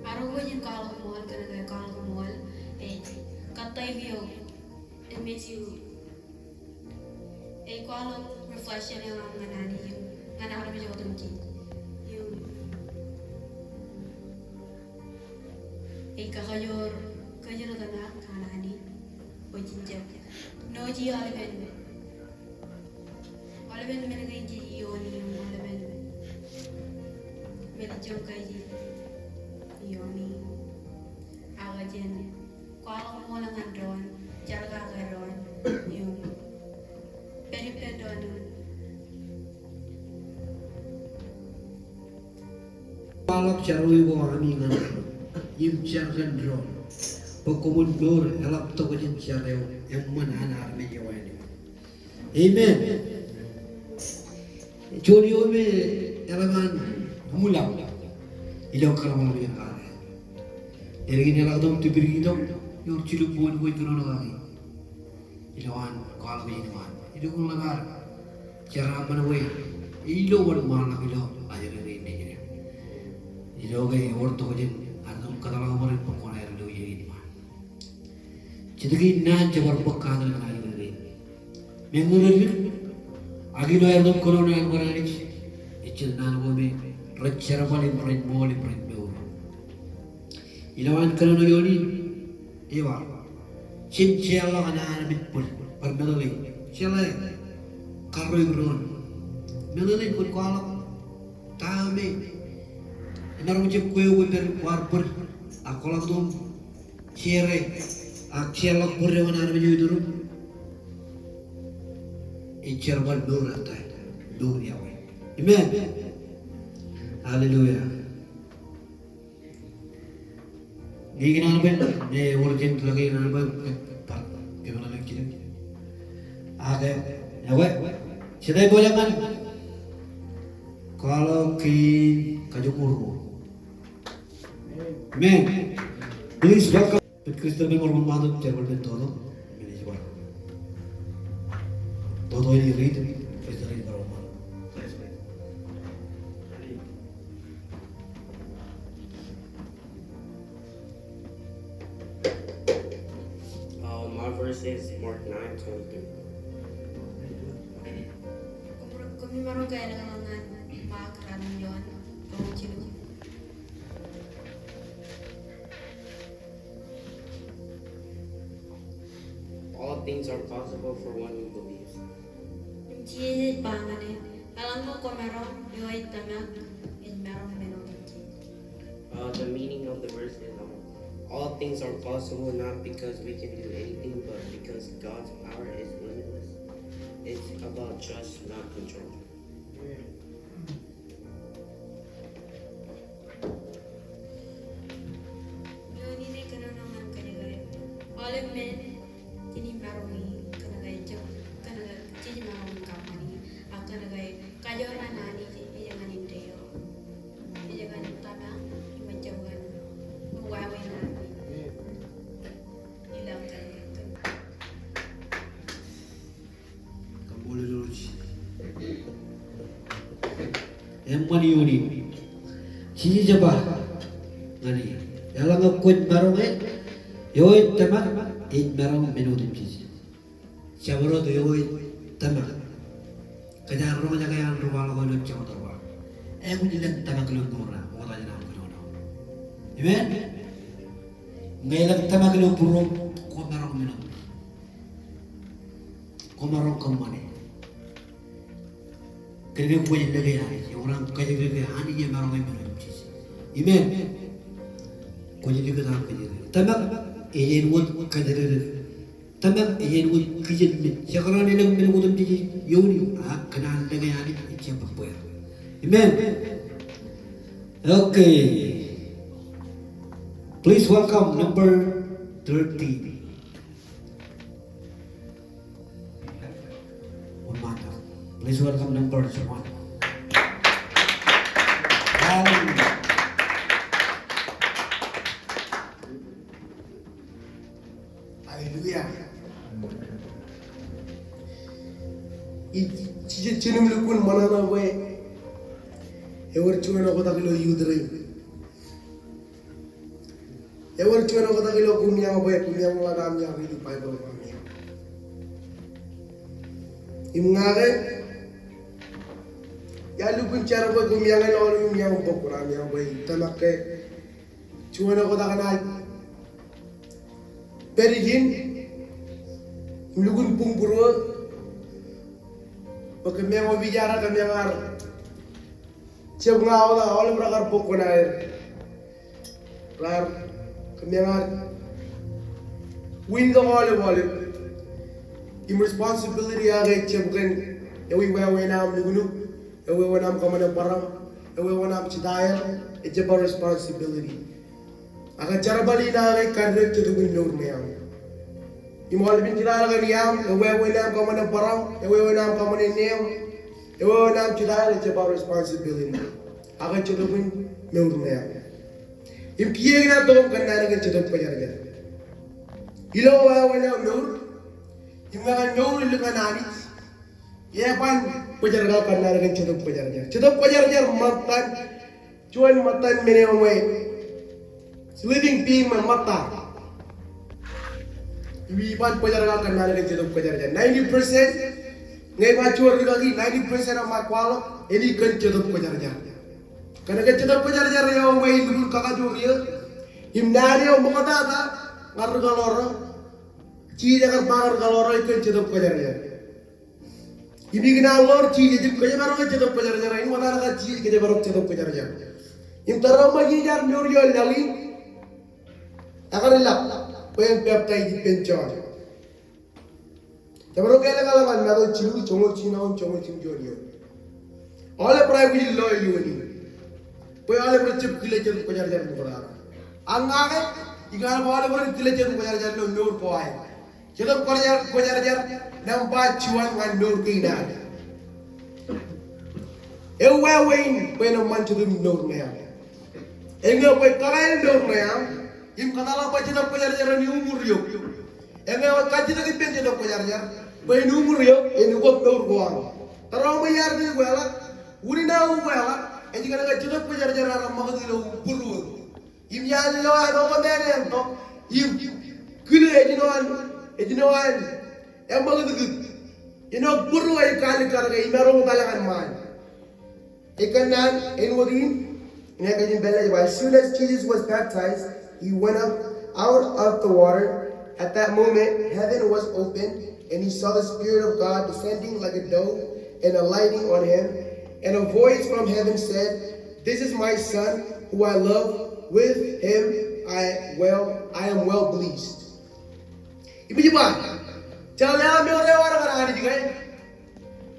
Ak ro kwōj kwaḷọk ṃool, kōnke kwaḷọk ṃool ej kōttāik eok, ej mej eok, ej kwaḷọk reflection eo aṃ ñan Anij im ñan armej otemjej. Im ej kakajoor kōjro tōmak an Anij bwe jen jab nōōj aolepen, aolepen men kein jej iooni im aolepen men eo jej iooni. Ak jen kwaḷọk ṃool ñan doon, jar kake doon, im pād ippān doon im kwaḷọk jerọwiwi ko ami ñan doon im jar kōn doon, bwe koṃwin mour eḷap tokjān jar eo eṃṃan an armej eo āinwōt. Amen. Juon eo me eḷap an ṃwilaḷ ilo kōḷmānḷọkjeṇ kaṇe. Eñin eḷak tok im tipdik tok, ewōr jilu point ko ej kōnono kaki ilowaan kwaḷọk eo iṃaan. Ilo kōn ḷōṃaro, jeraaṃṃan eo ej ilo wōnṃaanḷọk ilo ajri rein nejin. Ilo ke ewōr tokjān ad kōtḷọk bwe ren bōk koṇaer ilo iien in ṃaan. Jet kein naan jab bar bōk katak ñan ajri rein. Meñe rej dik, ak ilo aer itok kōnono āinwōt Anij, ejjeḷọk naan ko me rej jerbal im rej ṃool im rej mour. Ilowaan kōnono eo in, ej ba, jen jeorḷọk ñan armej bōd, bar meḷeḷe, jeorḷọk, karreoik doon. Meḷeḷe kwōn kwaḷọk ta eo me emaroñ jab kwe eo kwōj pād im kwaar bōd, ak kwaḷọk tok im share ak jeorḷọk bōd eo an armej eo iturin. Ej jerbal mour ettā, mour yokwe. Amen. Hallelujah. Ñe ikōṇaan bwe, ñe ewōr jen lōke ikōṇaan bwe, bar kōmeḷeḷeik jidik. Ak, ekwe, jete bwe jen ñan kwaḷọk kein kajoor ko ruo. Amen. Please welcome. Bwe Christian men bar ṃōk ṃaan tok, jerbal men toto. Men ej bar toto in riit, Christian men bar ṃōk ṃaan tok. Uh, my verse is Mark nine twenty-three. Koṃ, koṃ maroñ ke elōñ ñan Mark raan in Ioon, roñoul jilu. All things are possible for one who believes. Im Jisōs ej ba ñan e, eḷaññe kwōmaroñ, eo ej tōmak ej maroñ men otemjej. Uh, the meaning of the verse is, um, all things are possible not because we can do anything, but because God's power is limitless. It's about trust, not control. Ioon in ej kōnono ñan kōj ke aolep men jenaaj maroñ, kōnke jej, kōnke jej maroñ kōṃṃani, ak kōnke kajoor an Anij ej ñan indeeo. Ej ñan tōmak im ejjab ñan wāween an Anij. Ilo kōn, kōn Kaṃṃoolol Irooj. Eṃṃan ioon in. Jisōs ej ba ñan e, eḷaññe kwōj maroñ e, eo ej tōmak ej maroñ men otemjej. Jabdewōt eo ej tōmak. Kōj ar roñjake an ri kwaḷọk eo ilo jabdewōt ro. Ekwōj lōñ tōmak ilo mour eo, ṃokta jān aṃ kōnono. Amen? Ñe elōñ tōmak ilo būruōṃ, kwōmaroñ men otemjej. Kwōmaroñ kōṃṃane. Kōnke kwōj lōke Anij, eor aṃ kōjatdikdik ke Anij emaroñ men otemjej. Amen. Kwōj likūt aṃ kōjatdikdik. Tōmak ej āinwōt kōjatdikdik. Tōmak ej āinwōt kijen men. Jekdọọn elōñ men ko otemjej ioon in, ak kōn an lōke Anij ejjab bōk bwe. Amen. Okay. Please welcome number thirteen. One more time. Please welcome number one. Hallelujah. Hallelujah. Ij, ij, ij, jino im lukkuun ṃōṇōṇō bwe ewōr juon oktak ilo youth rein. Ewōr juon oktak ilo Kumiañ bwe Kumiañ ḷak aṃ iar riiti Baibōḷ eo aṃ. Im ña ke, iar lukkuun jar bwe Kumiañ eo ḷọk im iar bōk kuṇaaṃ bwe ij tōmak ke juon oktak eṇ ij pād ijin im lukkuun buñbūruō bwe kōmeañ opijar, kōmeañ ar jab ña wōt aolep rekar bōk kuṇaer. Raar, kōmeañ ar win tok aolep aolep. Im responsibility eo ke ejjab kōn ewi wāween aṃ nuknuk, ewi wāween aṃ kōṃṃane bōraṃ, ewi wāween aṃ jitaer, ejjab bar responsibility. Ak jerbal in aō ke ikar Jetōb in mour ṇe aṃ. Im aolepen jitaer kaṇ iaṃ, ewi wāween aṃ kōṃṃane bōraṃ, ewi wāween aṃ kōṃṃane neeṃ, ewi wāween aṃ jitaer, ejjab bar responsibility. Ak Jetōb in mour ṇe aṃ. Im kiiō ikōṇaan tok im kōnnaan kōn Jetōb Kwōjarjar. Ilo wāween aō mour, im ñe kōn mour ilo ñan Anij, eban bōjrak aō kōnnaan kōn Jetōb Kwōjarjar. Jetōb Kwōjarjar ṃōttan, juon ṃōttan men eo ṃwe, living being ṃōttan. Im iban bōjrak aō kōnnaan kōn Jetōb Kwōjarjar. Ninety percent, ñe ij ba juon rūkaki, ninety percent of my kwōḷọk, enaaj kōn Jetōb Kwōjarjar. Kōnke Jetōb Kwōjarjar eo ṃwe in lukkuun kakajoor eō, im naan eo ṃoktata ñan ri kaḷoor ro, Jisōs ekar ba ñan ri kaḷoor ro ej kōn Jetōb Kwōjarjar. Im ikōṇaan ḷoor Jisōs, im kōjparok Jetōb Kwōjarjar, āinwōt an kar Jisōs kōjparok Jetōb Kwōjarjar. Im tōre ṃōk Jisōs ear mour ioon laḷ in, ekar lap bwe en peptaij ippān Jon. Jabdewōt ke elōñ ḷọk ñan Matu jilu, joñoul jijino im joñoul jimjuon eoon. Aolep rej aikuj in lo ioon in. Bwe aolep rej jab kile Jetōb Kwōjarjar ṃoktata. Ak ña ke, ikar ba aolep rej kile Jetōb Kwōjarjar ilo mour ko aer. Jetōb Kwōjarjar, Kwōjarjar, nōṃba juon ñan mour kein ad. Ewi wāween bwe en eṃṃan Jetōb in mour ṇe aṃ. Eñeo bwe kakāāl mour ṇe aṃ, im kōtḷọk bwe Jetōb Kwōjarjar en uñūr eok. Eñeo kajjitōk ippān Jetōb Kwōjarjar bwe en uñūr eok, en ukōt mour ko aṃ. Tōre ṃōk iar ri ukeḷọk, unin aō ukeḷọk, ej kōnke Jetōb Kwōjarjar ear ṃakūt ilo būruō. Im iar lo an otemenen tok, im kile ejino an, ejino an eṃakūtkūt. Āinwōt būruō ej kaalikkar ke imaroñ etal ñan ṃaan. Ekōnnaan āinwōt in, ñe kajin pālle ej ba, as soon as Jesus was baptized, he went up out of the water. At that moment, heaven was opened, and he saw the Spirit of God descending like a dove and alighting on him. And a voice from heaven said, "This is my Son, who I love. With him I well, I am well pleased." Im ij ba, jeḷā leḷọk mour eo ad ñan Anij ke,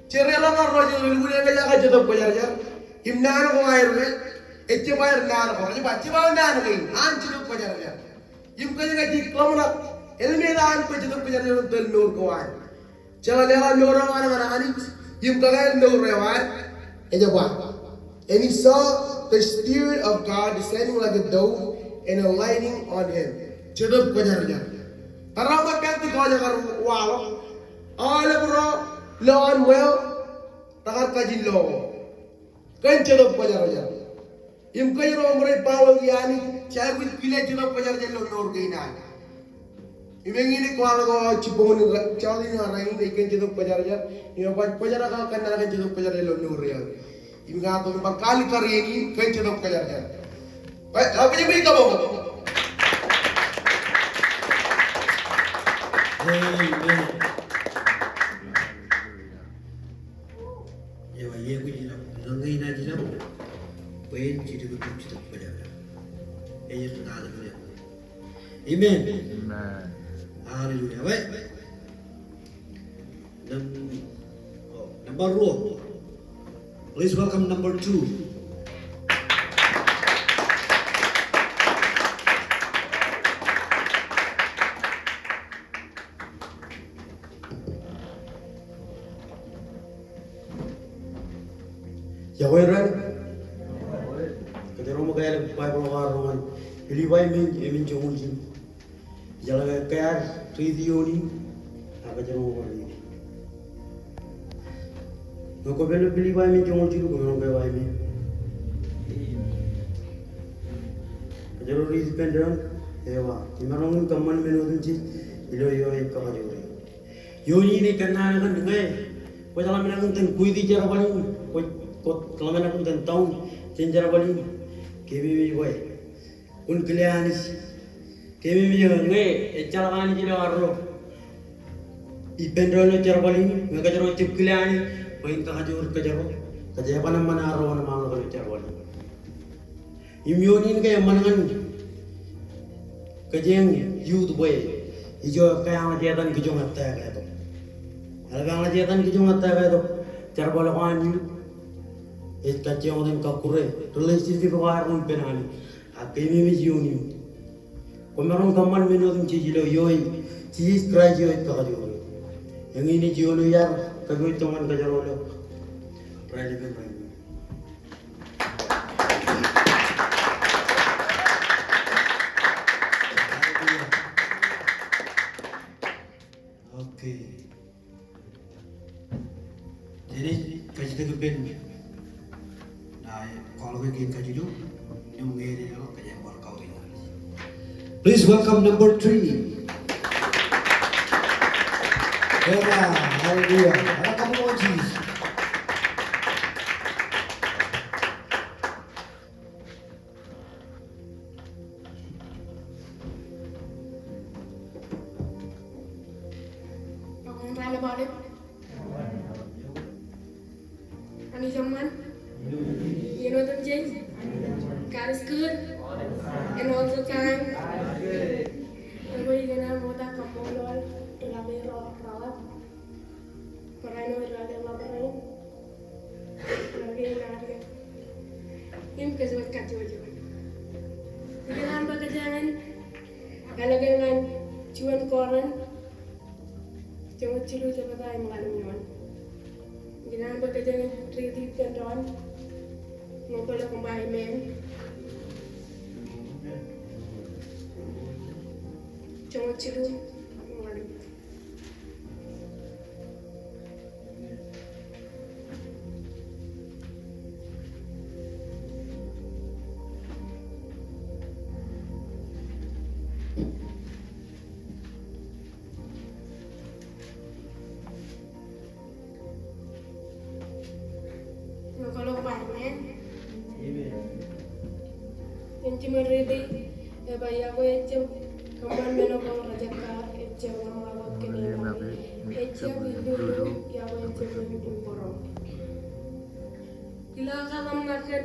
jeḷā leḷọk ro rej lukkuun eñjake Jetōb Kwōjarjar, im naan ko aer ke, ejjab aer naan ko, ej ba, ejjab aō naan kein, an Jetōb Kwōjarjar. Im kōj ñe jej kōṃṃan, elōñ men an bwe Jetōb Kwōjarjar en tōl mour ko an. Jeḷā leḷọk mour eo an ñan Anij, im kakāāl mour eo an, ej ba. And he saw the Spirit of God descending like a dove and alighting on him. Jetōb Kwōjarjar. Tōre ṃōk Pentekost ekar waḷọk, aolep ro ilo an ṃweo, rekar kajin lo. Kōn Jetōb Kwōjarjar. Im kōjro ro rej ba ḷọk iaan, jej aikuj kile Jetōb Kwōjarjar ilo mour kein ad. Im eñin ej kwaḷọk aō jibboñ in, jọteen in rainin ej kōn Jetōb Kwōjarjar. Im eban bōjrak aō kōnnaan kōn Jetōb Kwōjarjar ilo mour eo. Im ña tok im bar kaalikkar iien in kōn Jetōb Kwōjarjar. Ej, ej, ej, ej, ej, ej. Amen. Eo, ej aikuj ilọk ñan ñe inaaj ilọk bwe en jidik tok Jetōb Kwōjarjar. Ej ej tata kile. Amen. Amen. Hallelujah. Wait. Num-, oh, number ruo. Please welcome number two. Iọkwe raṇ. Kōjro ṃōk kāālōt Baibōḷ ko ad ro ñan Pilippai emān, emān joñoul jilu. Ijeḷā ke ear riiti ioon in, ak kōjro bar riiti. Ñe kwō pād ilo Pilippai emān joñoul jilu, kwōmaroñ ke ba amen. Kōjro riit ippān doon, ewa, imaroñ in kōṃṃan men otemjej ilo ioe kakajoor e. Ioon in ej kōnnaan kōn ñe kwōj ḷōmṇak in itōn kuwiti jerbal in, kwōj, kwōj ḷōmṇak in itōn town jān jerbal in, keememej bwe kwōn kile Anij. Keememej ñe ejjeḷọk Anij ilo arro ippān doon ilo jerbal in, ñe kōjro jab kile Anij, bwe en kakajoor kōjro, kōj eban eṃṃan arro wōnṃaanḷọk ilo jerbal in. Im ioon in ke eṃṃan ñan kōj youth bwe ijo ekkeeṇ etan kijoñ ettā ketok. Eḷap etan kijoñ ettā ketok, jerbal ko an youth ej kajjioñ iten kakkure relationship ko ad ro ippān Anij. Ak keememej ioon in, kwōmaroñ kōṃṃan men otemjej ilo ioe Jisōs Kraist eo ej kakajoor e. Eñin ej iiō eo iar kōpooj tok ñan kōjro ilo rālepen rainin. Okay. Jenaaj kajjitōk ippān, ah, kwaḷọk kein kajilu, ñe ededeḷọk kōj bar kautiej. Please welcome number three. Amen. Hallelujah. Eḷak kabuñ ñan Jisōs. Ak ṃool raan eo bar ḷap. Anij eṃṃan. Iien otemjej. God is good. And all the time. Ekwe ikōṇaan ṃokta kaṃṃoolol ri-kaki ro reḷap. Barāinwōt ri-kaki ro rein. Ri-kaki ro rein. Im kōj wōt kajjojo. Ikōṇaan bwe kōjeañ in ālōke ñan juon Korint joñoul jilu jebta im ḷalem eoon. Ikōṇaan bwe kōjeañ in riiti ippān doon. Ñe kwō ḷọk im ba amen. Joñoul jilu im ḷalem eoon. Ñe kwō ḷọk ba amen. Amen. Im jiṃor riiti, ej ba, iọkwe ejjab kōṃṃan men ko rejekar, ejjab ḷōmṇak wōt kōn amen. Ejjab illulu, iọkwe ejjab im iṃōro. Ilo aō ḷōmṇak kōn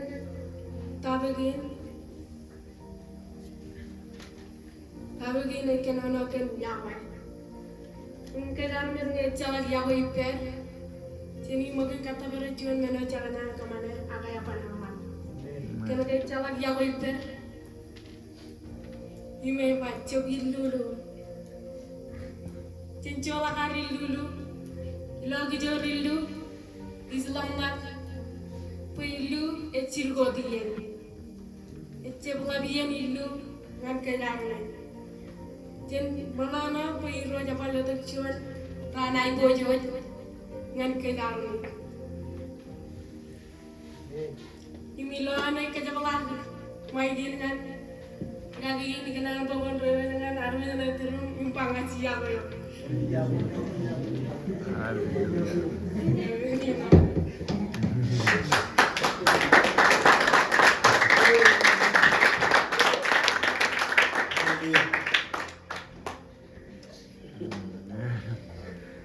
topic in, topic in ej kōnono kōn iọkwe. Im kōj armej ñe ejjeḷọk iọkwe ippād, jen iṃōk in kōttōpar juon men eo jekōṇaan kōṃṃane ak eban eṃṃan. Kōn ke ejjeḷọk iọkwe ippād, im ej ba ejjab illulu. Jen joḷọk ad illulu. Ilo kijoor illu, ij ḷōmṇak bwe illu ej jidik wōt iien. Ejjab ḷap iien illu ñan kōj armej. Jen ṃōṇōṇō bwe Irooj eban letok juon raan aiboojoj ñan kōj armej. Im ilo an ej kōjepḷaak ṃaik in ñan ri-kaki in, ikōṇaan bwe kwōn rewel ñan armej ṇe turuṃ im ba ña ij iọkwe eok.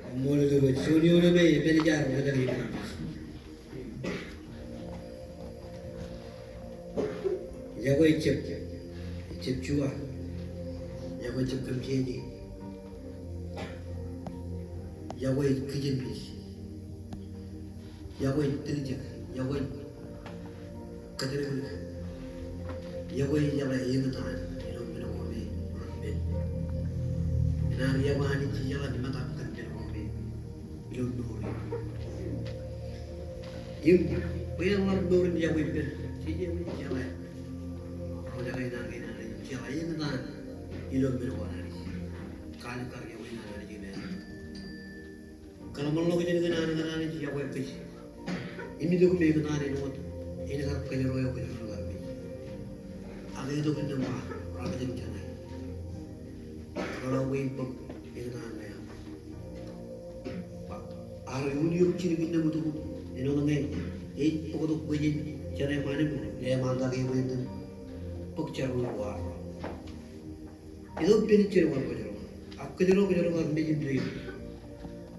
Koṃṃool Irooj. Juon eoon eo me epen jar ṃōttan in. Iọkwe ejjab, ejjab juwa. Iọkwe ejjab kōm jeje. Iọkwe ej kijenpij. Iọkwe ej tiljek. Iọkwe ej kōtdikdik. Iọkwe ej jeḷā eñtaan ilo men ko me rej pād. Enaaj iọkwe Anij, jejeḷā ṃōttan kōn men ko me ilo mour in. Im bwe en ḷak mour in iọkwe ippād, jeje ej jeḷā, ro jake naan kein Anij, jeḷā eñtaan ilo men ko an Anij. Kaalikkar iọkwe in an Anij im Kōḷmānḷọkjeṇ kōn an kōn Anij iọkwe kōj. Im itok im ekōtaan āinwōt en kar kōjro eo kōjro kar mej. Ak etok innām raar jab jeṇe. Kōḷọk bwe in bōk ekōtaan ṇe aṃ. Ba, ear iuun eok jidik innām itok, āinwōt ñe ej bōktok bwe jen jeṇe ṃanit, ñe eṃṃanta ke bwe en itōn bōk jerọwiwi ko ad. Itok ippān ijin eo an kōjro. Ak kōjro, kōjro kar mej indeeo.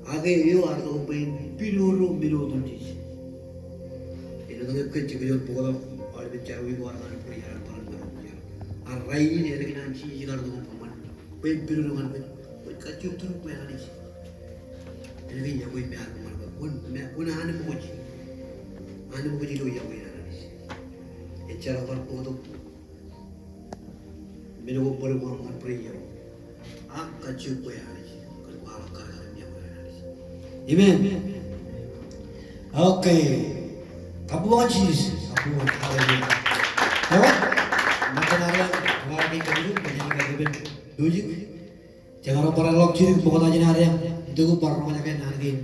Ak eo ear itok bwe en pidodo men otemjej. Āinwōt ñe kōj, kōj bōktok aolepen jerọwiwi ko ad ñan bwij, ear bar ñan bwij. Ak rainin ālikin an Jisōs kar itok bwe en pidodo ñan kōj, kwōj kajjioñ turūṃ bwe Anij en kōjjab iọkwe ippān kōj. Kwōn, kwōn anemkwōj. Anemkwōj ilo iọkwe in Anij. Ejjeḷọk bar bōktok men ko ṃōṇōṇō ko aṃ ñan bwij eo. Ak kajjioñ bwe Anij, kōn kwaḷọk karkarōk im iọkwe in Anij. Amen. Okay. Kabbokbok Jisōs. Kabbokbok. Hallelujah. Eo, ṃōttan ad, kwaḷọk ke kajjioñ, kajjioñ kajjioñ. Ijin, jeṃḷọk bar ḷọk jidik ṃokta jān ad im itok im bar roñjake naan kein.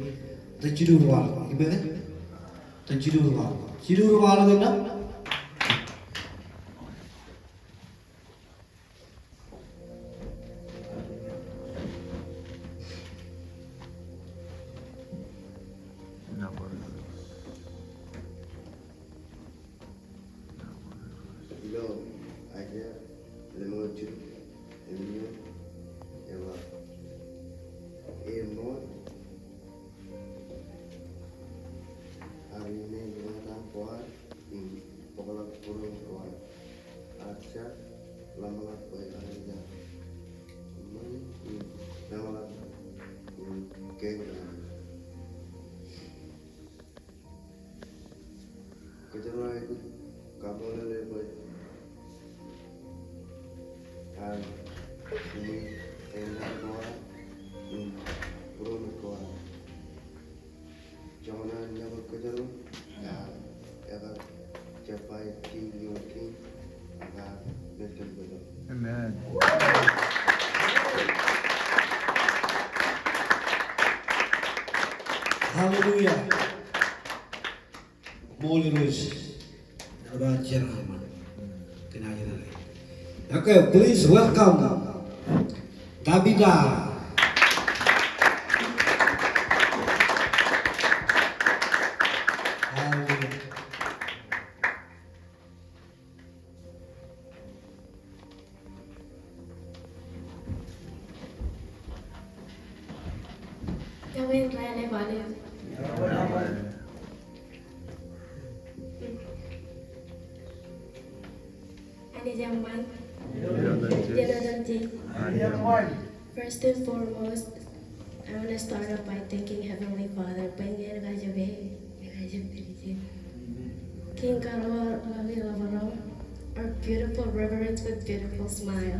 Ilo jilu ri waḷọk. Amen. Ilo jilu ri waḷọk. Jilu ri waḷọk ilo. Ilo Aiseia lemñoul jilu, im eñoul, eba, eṃṃool, ak ineeṃ ḷōmṇak ko ad, im bōkḷọk būruōṃ ko ad, ak jar ḷōmṇak bwe Anij ear ṃani im meḷeḷe im kein. Kōjro ej kaṃṃoolol e bwe ear uṃwij eñtaan ko ad im būruōṃ ko ad. Joñan an yokwe kōjro, ear ekar jab ba ej Kiiñ eo kiiñ, ak ear mejjab kōjro. Amen. Hallelujah. Ṃool Irooj. Eo bar jeraaṃṃan. Kōn aer. Okay, please welcome Tabitha. Hallelujah. Ewi raan eo bar. Anij eṃṃan. Anij eṃṃan. First and foremost, I want to start off by thanking Heavenly Father. Bwe en kajjioñ, en kajjioñ pād ijin. Kiiñ karuo ḷọk ilo ḷapḷọk, our beautiful reverends with beautiful smile.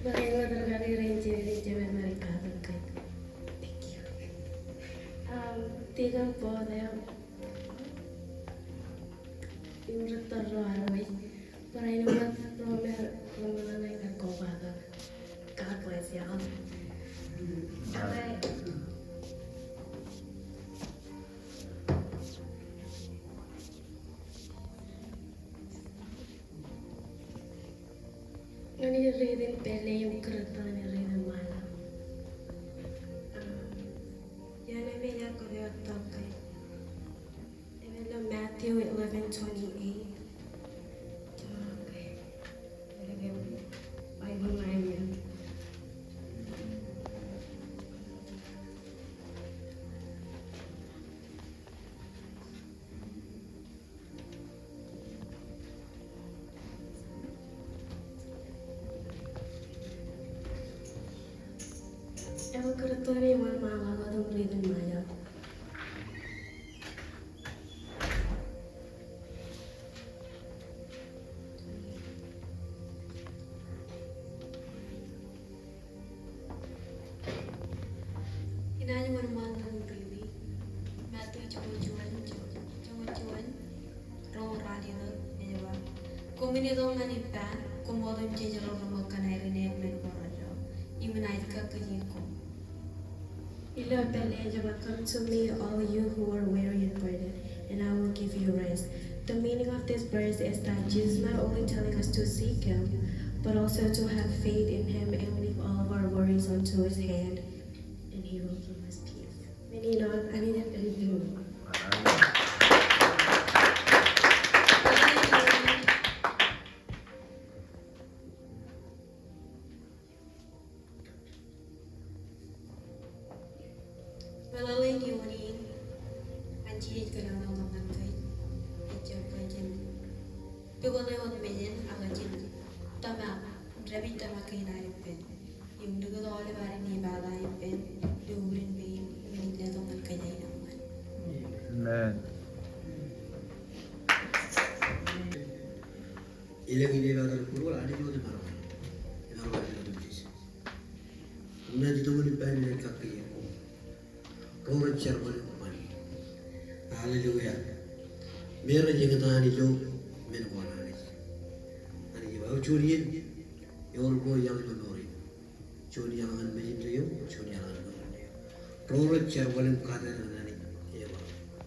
Bwe en kajjioñ kajjioñ kajjioñ kajjioñ kajjioñ. Thank you. Um, Deacon Paul, im Rector ro armej. Barāinwōt ro me ro ṃōṇōṇō ilo kobatok. God bless y'all. Bye. Ñan riit in pālle im kūrūtto ñan riit in ṃaanḷọk. Iien eo me iar kōtōpar ke Ilo Matthew eleven twenty-eight. Eo kūrūtto eo wōnṃaanḷọk wōt im riit in ṃaanḷọk. Inaaj wōnṃaanḷọk im riiti Matthew joñoul juon, joñoul juon, roñoul ralitōk, ej ba, koṃwin itok ñan ippa, koṃ otemjej ro reṃōk kōn aer inepōn ṃōrō ro, im inaaj kakkije koṃ. Ilo pālle ej ba, "Come to me, all you who are weary and burdened, and I will give you rest." The meaning of this verse is that Jesus is not only telling us to seek Him, but also to have faith in Him and leave all of our worries onto His hand, and He will give us peace. Menin wōt, Anij en pepe. Meḷeḷein iuun in, Anij ej kōnono ñan kōj, ejjab bwe jen pukot wōt mejān ak jen tōmak, dāpij tōmak kein ad ippān. Im likūt aolep ad in ipata ippān, lukkuun pein, men in letok ñan kōj aenōṃṃan. Amen. Elōñ in ej ba ilo Anij wōt emaroñ. Emaroñ ilo otemjej. Im naaj itok ñan ippān im naaj kakkije. Ro rej jerbal im ṃan. Hallelujah. Me rej eñtaan ilo men ko an Anij. Anij ej ba, ewōr juon iien ewōr ro iañ ilo mour in. Juon iañ ñan mejān eo, juon iañ ñan mour in eo. Ro rej jerbal im kataer ñan Anij, ej ba,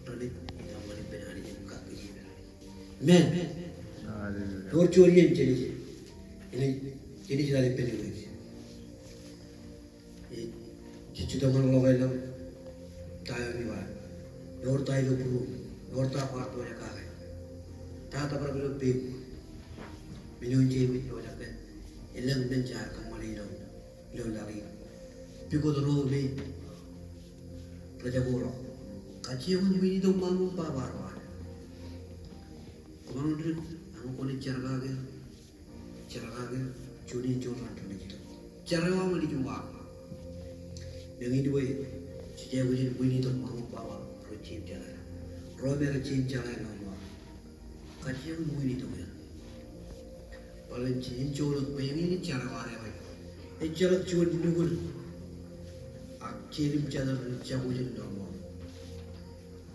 renaaj itok ñan ippān Anij im kakkije ippān Anij. Amen. Hallelujah. Ewōr juon iien jenaaj, jenaaj, jenaaj ippān Anij. Ej, jej jutak ñan ḷọk eo ilo ta eo ej ba, ewōr ta ilo būruōṃ, ewōr ta kwaar pojak kake. Ta tōprak ilo peik. Menin jenaaj pojak ke, elōñ men jaar kōṃṃane ilo ilo laḷ in. Pukot ro me rej jab ḷọk. Kajjioñ in ṃwiin itok ṃaṃa im baba ro ad. Kwōmaroñ dik, aṃ kwōnaaj jar kake, jar kake, juon in juon raan renaaj itok. Jar eo aṃ enaaj uwaak. Meñe in bwe, jej aikuj in ṃwiin itok ṃaṃa im baba ro rej jeḷā. Ro me rej jeḷā ilo ṃaṃa. Kajjioñ in ṃwiin itok eṇ. Bōlen jen joḷọk bwe eñin jar eo ad eṃṃan. Ejjeḷọk juon nukun. Ak jelim jatōr ren jako jān normal.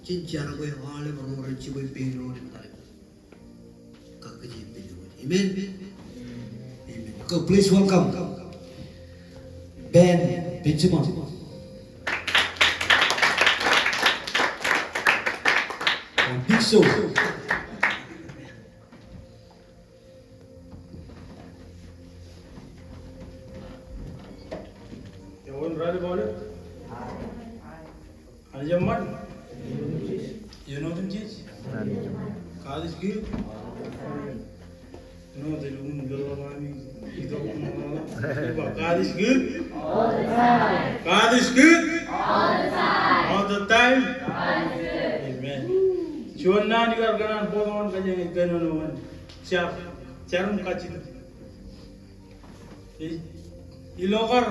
Jen jar bwe aolep ro rej jibwe pein ro ren tōl im kakkije ippān Anij. Amen. Amen. Okay, please welcome Ben Benjamin. Big show. Ewōr ralitōk aolep. Anij eṃṃan. Iien otemjej. God is good. No, they don't know me. You don't know. God is good. God is good. All the time. Amen. Juon naan ikar kōṇaan bōktok kōj ñan kōnono wōt. Jar. Jar im kajjitōk. Ij, ilo kar,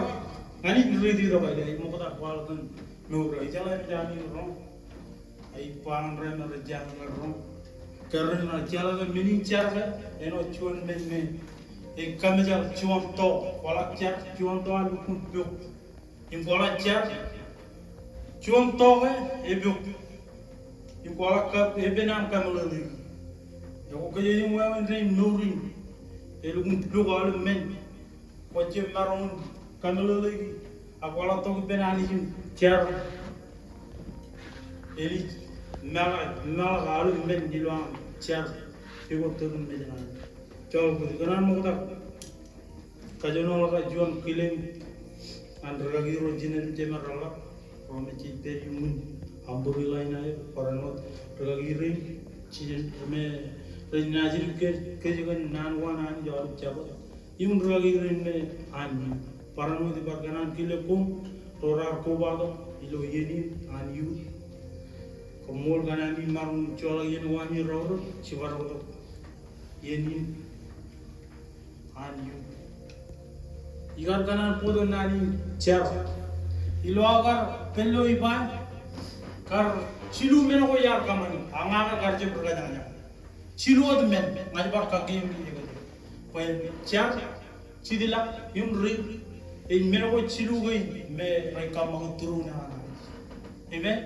ñan in riiti tok ilo, ij ṃokta kwaḷọk kōn mour eo, ij jeḷā im jami roñ. Ij ba ñan ro me rej jañin roñ. Kōrā ṇe jeḷā ke men in jar ke, āinwōt juon men me ej kōmejal juon to, kwaḷọk jar, juon to eḷap lukkuun pok. Im kwaḷọk jar, juon to ke epok. Im kwaḷọk kab epen aṃ kameḷeḷeiki. Ekwe kōj ej wāween rein mour in. Elukkuun pok aolep men. Kwōj jab maroñ in kameḷeḷeiki. Ak kwaḷọk tok ippān Anij im jar. Enaaj meḷeḷe, meḷeḷe aolep men ilo aṃ jar. Pukot tōre in mejān Anij. Joḷọk bwe kōṇaan ṃokta. Kajjioñ ḷọk juon kilem ñan rikaki ro jined im jemeḷeḷe, ro me jej pād iuṃwin umbrella in aer, barāinwōt rikaki rein, jined me rej naajdik kōj, kōj kōn naan ko an Anij aolep Jabōt. Im rikaki rein me an youth. Barāinwōt ij bar kōṇaan kile koṃ, ro raar kobatok ilo iien in an youth. Koṃṃool kōn ami maroñ joḷọk iien ko ami raorōk, jibar tok iien in an youth. Ikar kōṇaan bōktok naan in jar. Ilo aō kar pād ilo iba, kar jilu men ko iar kōṃṃani, ak ña ke kar jab ri kōjañjañ. Jilu wōt men, ña ij bar kakkije im ej kōjak. Bwe jar, jitḷọk, im ri, ej men ko jilu kein me rej kōṃṃan through naan. Amen.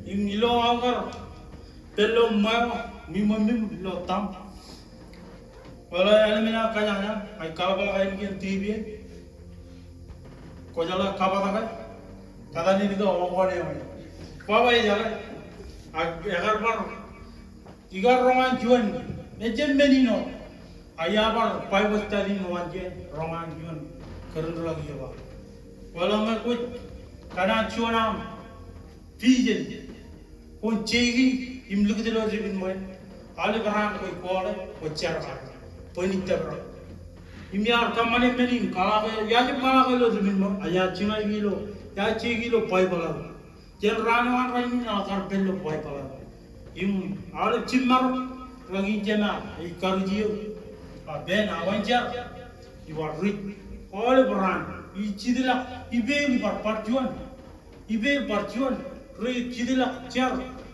Im ilo aō kar pād ilo ṃweo, ṃwiṃ ṃōṃ ilo taṃ. Bōlen āinwōt men aō kōjañjañ, ij kaḷapḷọk ainikiōn TV eo. Kwōjeḷā kabatak e. Katalin ito okon eo. Baba ej ekar, ak ekar bar, ikar roñ an juon, ejjab men in eo. Ak iar bar Bible study in eo an je, roñ an juon, kōrā in rūkaki eo ba, kwōlo ñe kwōj, kōṇaan juon aṃ vision. Kwōn jeiki im likūt ilo dipin ṃōn. Aolep raan kwōj kọọle, kwōj jar kake. Bwe en ij tōprak. Im iar kōṃṃane men in, kōḷḷāke, iar jab kōḷḷāke ilo dipin ṃōn, ak iar jiñaiki ilo, iar jeiki ilo Baibōḷ eo. Jān raan eo an rainin eḷak kar pād ilo Baibōḷ eo. Im aolep jimmarok, rūkaki in jema, ej karuj eō. Ak Ben, ak kwōn jar. Ibar riit. Aolep raan, ij jitḷọk, ippāer ibar bar juon. Ippāer bar juon, rej jitḷọk jar,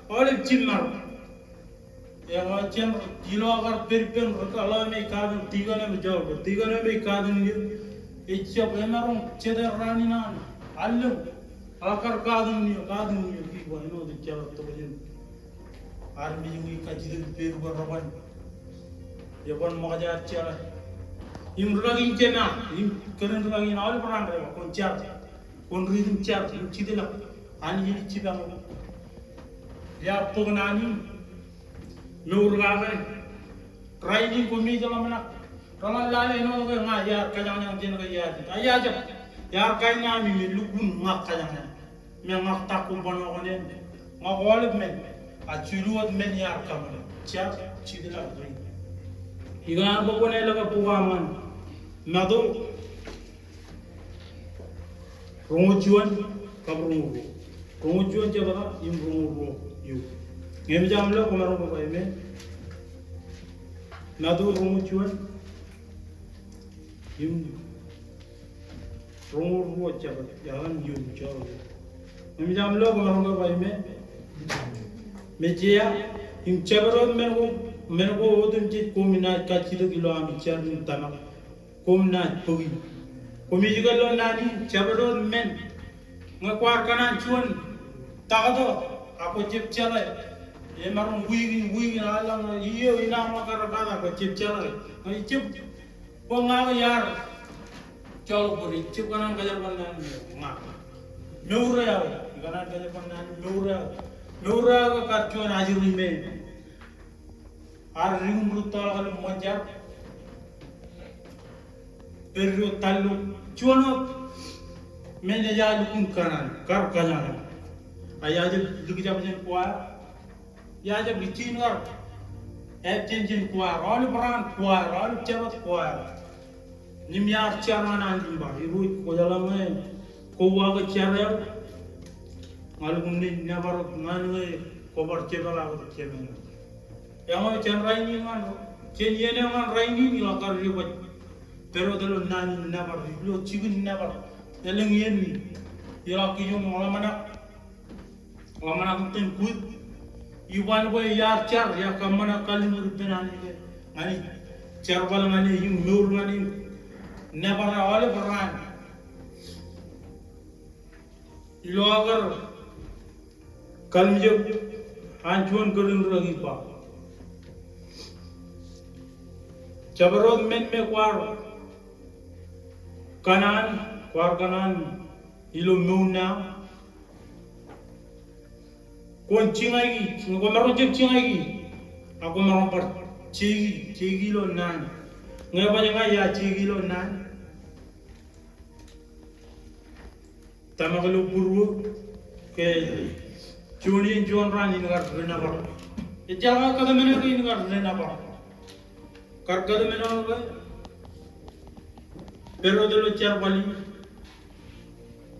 aolep jimmarok. Eñin jān ilo kar pād ippān rūkaki eo me ej katak, tikōn eo me ej katak, tikōn eo me ej katak in, ejjab emaroñ jete raan in an allōñ, ak kar katak in, katak in, kiiō ba āinwōt ejjeḷọk tokjān armej in ij kajjitōk ippāer bwe reban, eban ṃōkaj ad jeḷā. Im rūkaki in jema, im kōrā in rūkaki in aolep raan rej ba kwōn jar. Kwōn riit im jar, im jitḷọk. Anij ej jipañ eok. Iar bōk naan in, mour kake. Rainin koṃij ḷōmṇak. Reḷap lale āinwōt ke ña iar kajañjañ jān ke iar, ak iar jab, iar kain ami me lukkuun ña kajañjañ. Me ña tak koṃ ban okōn en. Ña aolep men, ak jilu wōt men iar kōṃṃane. Jar, jitḷọk, riit. Ikar bōk wōn ālikin bok aṃ an Matu. Roñoul juon, kab roñoul ruo. Roñoul juon jebta, im roñoul ruo, eoon. Ñe eṃōj aṃ lo, kwōmaroñ ke ba amen. Matu roñoul juon, im roñoul ruo jebta, eoon, eoon, joḷọk. Ñe eṃōj aṃ lo, kwōmaroñ ke ba amen. Mejea, im jabdewōt men ko, men ko otemjej koṃ naaj kajjitōk ilo ami jar im tōmak. Koṃ naaj bōki. Koṃij kōn ilo naan in, jabdewōt men. Ñe kwaar kōṇaan juon taktō, ak kwō jab jeḷā. Emaroñ wiik in, wiik in, ak eḷaññe iiō, inaaj ḷak kar katak, kwō jab jeḷā. Ñe ijjab, bwe ña ke iar joḷọk bōd, ijjab kōṇaan kōjerbal naan in ña. Mour eo aō, ikōṇaan kōjerbal naan in mour eo aō. Mour eo aō ke kar juon ajri me Ar dik im rūttoḷọk ilo ṃōn jar. Pād ilo tallo. Juon wōt men ej lukkuun kōṇaan, kar kōjañjañ. Ak iar jab likjab jān choir. Iar jab ijin kar epteiṃ jān choir. Aolep raan choir, aolep Jabōt choir. Im iar jar ñan Anij im ba, Irooj, kwōjeḷā ñe kwō uwaake jar eo, ña lukkuun naaj nōbar ñan ñe kwō bar jepeḷḷọk wōt jepeḷḷọk. Eñin jān rainin ñan, jān iien eo ñan rainin, iḷak kar ri baj pād wōt ilo naan in nōbar, ilo jikin nōbar. Elōñ iien in, iḷak kijoñ ḷōmṇak. Ḷōmṇak im tōn kut. Iban bwe iar jar, iar kōṃṃane kalliṃur ippān Anij ke ñan e, jerbal ñan e, im mour ñan e, nōbar aolep raan. Ilo aō kar kallimjek an juon kōrā in rūkaki ej ba, jabdewōt men me kwaar kōṇaan, kwaar kōṇaan ilo mour ṇe aṃ. Kwōn jiñaiki, kwōmaroñ jab jiñaiki, ak kwōmaroñ bar jeiki, jeiki ilo naan. Ñe baj ña iar jeiki ilo naan. Tōmak ilo būruō, ke juon iien juon raan in kar ri nōbar. Ejjeḷọk kōtmāne ke in kar ri nōbar. Kar kōtmāne ke pād wōt ilo jerbal in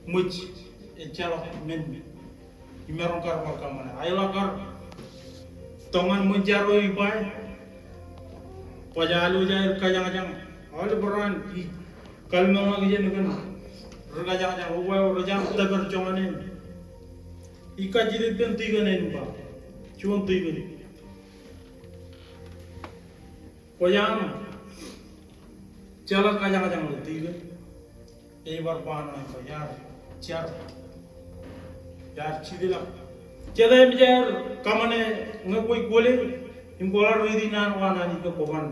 ṃōj, ejjeḷọk men imaroñ kar bar kōṃṃane. Ak iḷak kar tōñan ṃōn jar eo iba e, baj alwōj aer kajañjañ. Aolep raan ij kallimur ñan e jān kōn ri kajañjañ, uwe rej jañin tōpar joñan e. Ij kajjitōk ippān tikōn eṇ im ba, juon tikōn, kwōjañin jeḷā kajañjañ ḷọk tikōn. Ej bar ba ṇe, iar jar, iar jitḷọk. Jete eṃōj aer kōṃṃane ñe kwōj kwōle im kwō ḷak riiti naan ko an Anij ke kwō ban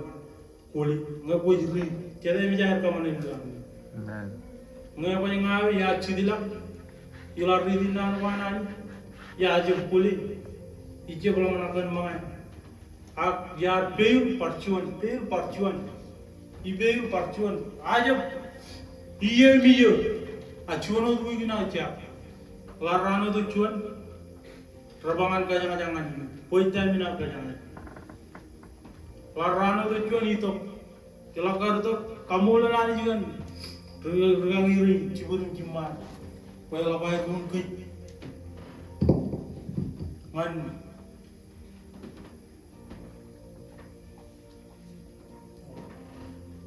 kwōle, ñe kwōj riiti, jete eṃōj aer kōṃṃane ilo aṃ. Amen. Ñe baj ña eo iar jitḷọk, Iḷak riiti naan ko an Anij, iar jab bōle, ijjab ḷōmṇak kōn ṃōñā. Ak iar peid bar juon, peid bar juon. Ipeid bar juon. Ak ijjab iiō im iiō. A juon wōt wiik in aō jar. Ḷak raan wōt juon. Rej ba ñan kōjañjañ ñan, bwe etaṃ in aō kōjañjañ. Ḷak raan wōt juon itok. Iḷak kar itok, kaṃṃoolol Anij kōn ri-, rikaki rein jibwid im jiṃṃaad. Bwe eḷap aer ruun kōj ñan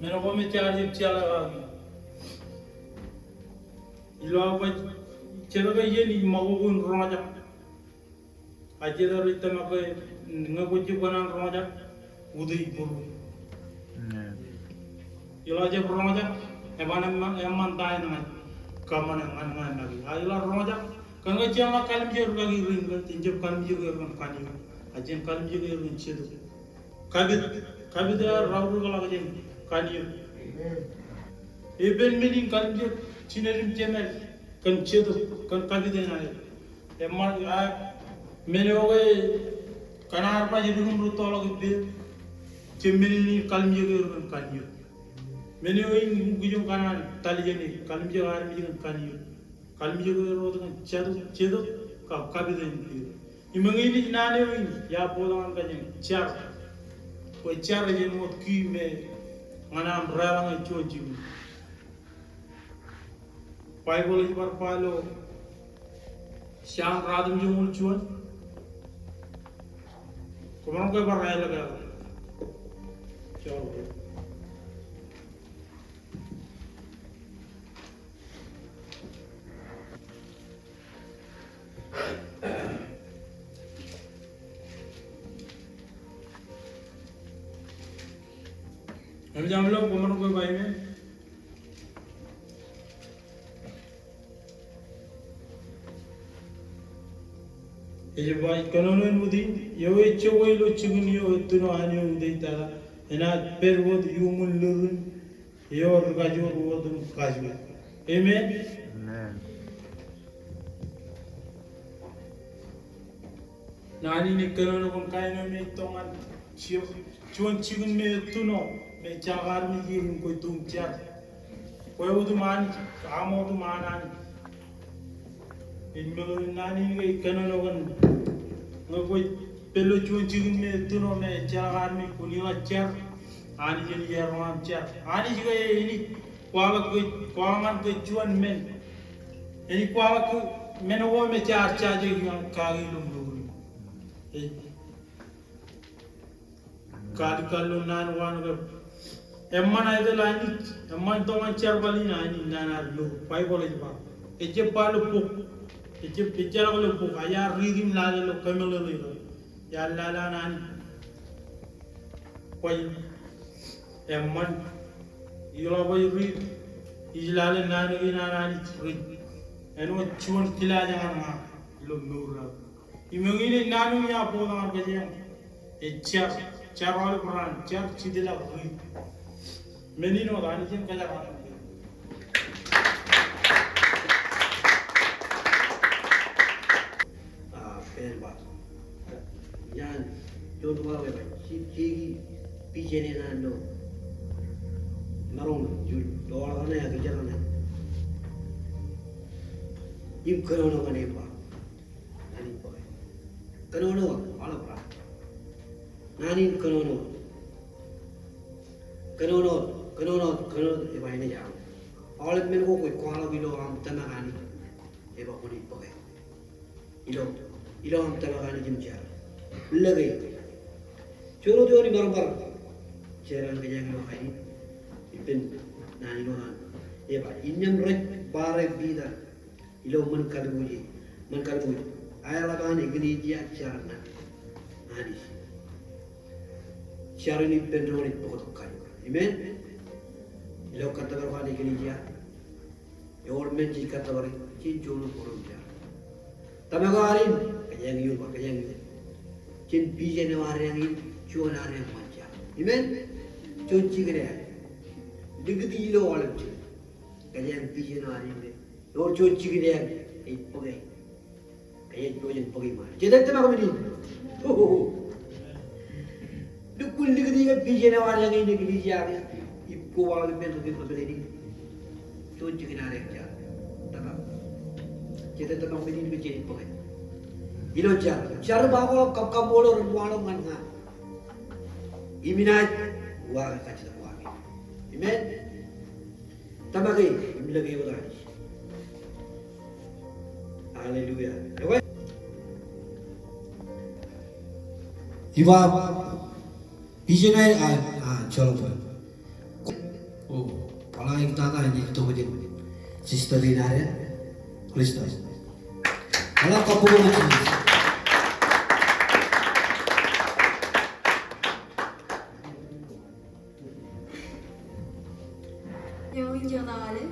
men ko me jaar jab jeḷā kaki. Ilo aō baj, jet ke iien in ṃakoko in roñjake. A jet rej tōmak ke ñe kwōj jab kōṇaan roñjake, utiej būruō. Amen. Iḷak jab roñjake, eban eṃṃan, eṃṃan ta eṇ ñan kōṃṃane ñan ñan nake. A iḷak roñjake, kōn ke jenaaj kalimjek rikaki rein ke, jen jab kalimjek er kōn kanniōk. A jen kalimjek er kōn jetōb. Kapit, kapit eo raorōkḷọk jān kanniōk. Epen men in kalimjek jined im jemed kōn jetōb, kōn kapit eo ṇe. Eṃṃan, a, men eo ke kōn ad baj dik im rūttoḷọk ippāer, jab men in kalimjek er kōn kanniōk. Men eo in ukijjeen kōṇaan taljine, kalimjek armej kōn kanniōk. Kalimjek er wōt kōn jetōb, jetōb kab kapit eo in ippāer. Im eñin ej naan eo in iar bōktok ñan kōj jen jar. Bwe jar ej āinwōt key me ñan aṃ deḷọñ juon jikin. Baibōḷ ej bar ba ilo Jan ratimjuonñoul juon. Koṃro ke bar ālōk eo. Jan. Im jab lo koṃro ke bar amen. Ej ba, kōnono in utiej, eo ej jokwe ilo jikin eo ettono an eo utiej tata, enaaj pād wōt iuṃwin lirin eo ri kajoor wōt im kajoor. Amen. Amen. Naan in ej kōnono kōn kain eo me ej itok ñan juon jikin me ettono me ejjeḷọk armej ie im kwōj itok im jar. Kwōj itok im Anij, aṃ itok im an Anij. Ej meḷeḷe naan in ke ej kōnono kōn ñe kwōj pād ilo juon jikin me ettono me ejjeḷọk armej kwōn iḷak jar. Anij en iar roñ aṃ jar. Anij ke enaaj kwaḷọk kōj, kwaḷọk ñan kōj juon men. Enaaj kwaḷọk kōj men ko me jaar jaje kaki ilo mour in. Ej kalikkar ilo naan ko an ke eṃṃan aetōl Anij, eṃṃan itok ñan jerbal in Anij naan ad mour. Baibōḷ ej ba. Ejjab ba ilo bok. Ejjab, ejjeḷọk ilo bok. A iar riiti im lale ilo kōmeḷeḷe eo. Iar lale an Anij. Bwe eṃṃan, iḷak bwe ij riit, ij lale naan kein an Anij rej āinwōt juon kilaaj ñan ña ilo mour eo. Im eñin ej naan eo iar bōktok ñan kōj jān, ej jar, jar aolep raan, jar jitḷọk riit. Men in wōt Anij en kōjeraaṃṃan. A, pād ba. Iaan, juon tok ba, ba, jeki, jeki vision eṇ an ilo maroñ, juon, ilo order ṇe, ak ijeḷā ṇe. Im kōnono ñan e ba. Naan in bōke. Kōnono, aolep raan. Naan in kōnono. Kōnono, kōnono, kōnono, ej ba enaaj aṃ. Aolep men ko kwōj kwaḷọk ilo aṃ tōmak Anij. Ej ba kwōnaaj bōke. Ilo, ilo aṃ tōmak Anij im jar. Lōke. Juon wōt eo imaroñ bar jar ñan kōj ilo kain in. Ippān naan in wōt an. Ej ba, innām rej bar e Piter ilo ṃōn katabuj e, ṃōn katabuj. Aeḷap an eklejia jar ñan Anij. Jar in ippān doon ej bōktok kajoor. Amen. Ilo kōttōpar ko an eklejia. Ewōr men jej kōttōpar e, jen juon wōt bōktok jar. Tōmak eo ad in, kōjeañ iuṃwin, kōjeañ iuṃwin. Jen vision eo ad eañ in, juon ad eañ ṃōn jar. Amen. Juon jikin eo. Likūt ilo aolep jikin. Kōjeañ vision eo ad in. Ewōr juon jikin eo ej bōke. Ke ej juon bōke ṃaan. Jete tōmak men in. Lukkuun likūt ie vision eo an eklejia in. Ij kobaḷọk ippān ri-Israel in. Juon jikin ad ej jar. Tōmak. Jete tōmak men in ke jej bōke. Ilo jar. Jar eo kwaḷọk kab kaṃṃoolol ren waḷọk ñan ña. Im inaaj uwaake kajjitōk ko ami. Amen. Tōmak e im lōke wōt Anij. Hallelujah. Ekwe. Iba, vision eo, a, a, jolọk bwe. O, bōlen ij tata ij itok jān sister in ad, Crystal. Eḷap kabbokbok Jisōs. Iọkwe, iọkwe.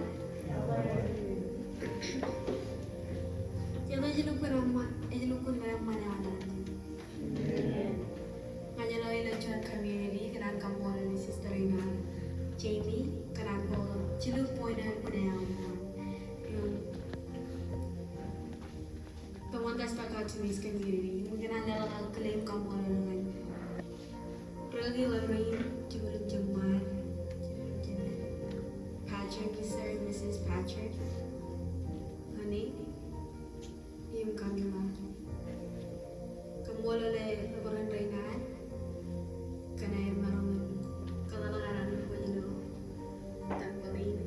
Iọkwe, ej lukkuun eṃṃan, ej lukkuun eṃṃan eo an Anij. Ña ij lo ilo juon community, ikōṇaan kaṃṃoolol sister in ad, Jamie, ikōṇaan bōk jilu point eo eṃṃan. Im, the one that stuck out to me is community. Im ikōṇaan leḷọk aō claim kaṃṃoolol ñan Rōki, Lorraine, Jibrin, Jemar, Patrick, Mister and Missus Patrick, Honey, im Camila. Kaṃṃoolol e, Reverend Reynard, kōn aer maroñ in kōtḷọk ad anbwij ilo tempeḷ in.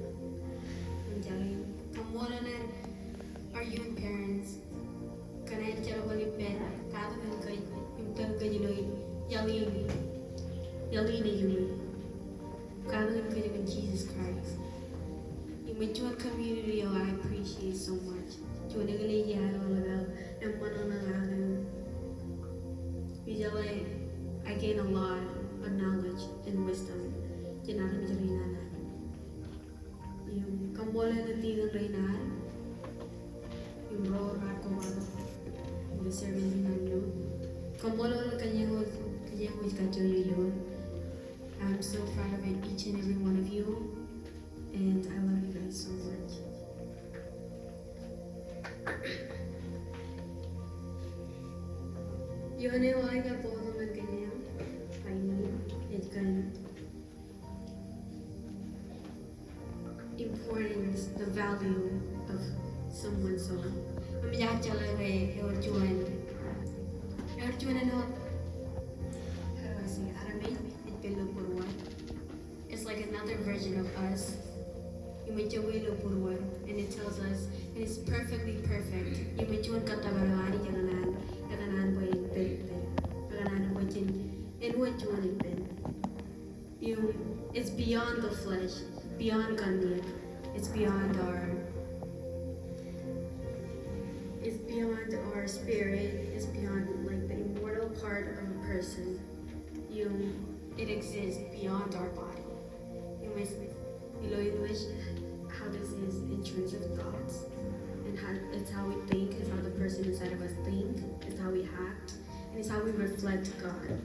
Im jale, kaṃṃoolol e, our youth parents, kōn aer jerbal ippān katakin kōj im tōl kōj ilo iaḷ in, iaḷ in ej ṃōj. Katakin kōj kōn Jesus Christ. Im ej juon community eo I appreciate so much. Juon eklejia eo eḷap aō eṃṃan ṇe ñan aō. Ijeḷā, I gain a lot of knowledge and wisdom jān armej rein ad. Im kaṃṃoolol e, Deacon Reynard. Im ro raar kobatok im service in anno. Kaṃṃoolol kōj eo, kōj eo ej kajjojo ioon. I'm so proud of each and every one of you, and I love you guys so much. Ioon eo aō kab bōktok ñan kōj eo, I mean, ej kōn importance, the value of someone's soul. Im ij jeḷā ke ewōr juon, ewōr juon āinwōt, how do I say, armej ej pād ilo būruod. It's like another version of us. Im ej jokwe ilo būruod, and it tells us, and it's perfectly perfect. Im ej juon kōttōpar eo Anij ekōṇaan, ekōṇaan bwe ej pād ippān, ekōṇaan bwe jen, āinwōt juon ippān. Im, it's beyond the flesh, beyond kanniōk. It's beyond our, it's beyond our spirit. It's beyond, like, the immortal part of a person. Im, it exists beyond our body. Im, ej, ilo English, how this is intrinsic thoughts, and how, it's how we think, it's how the person inside of us think, it's how we act, and it's how we reflect God.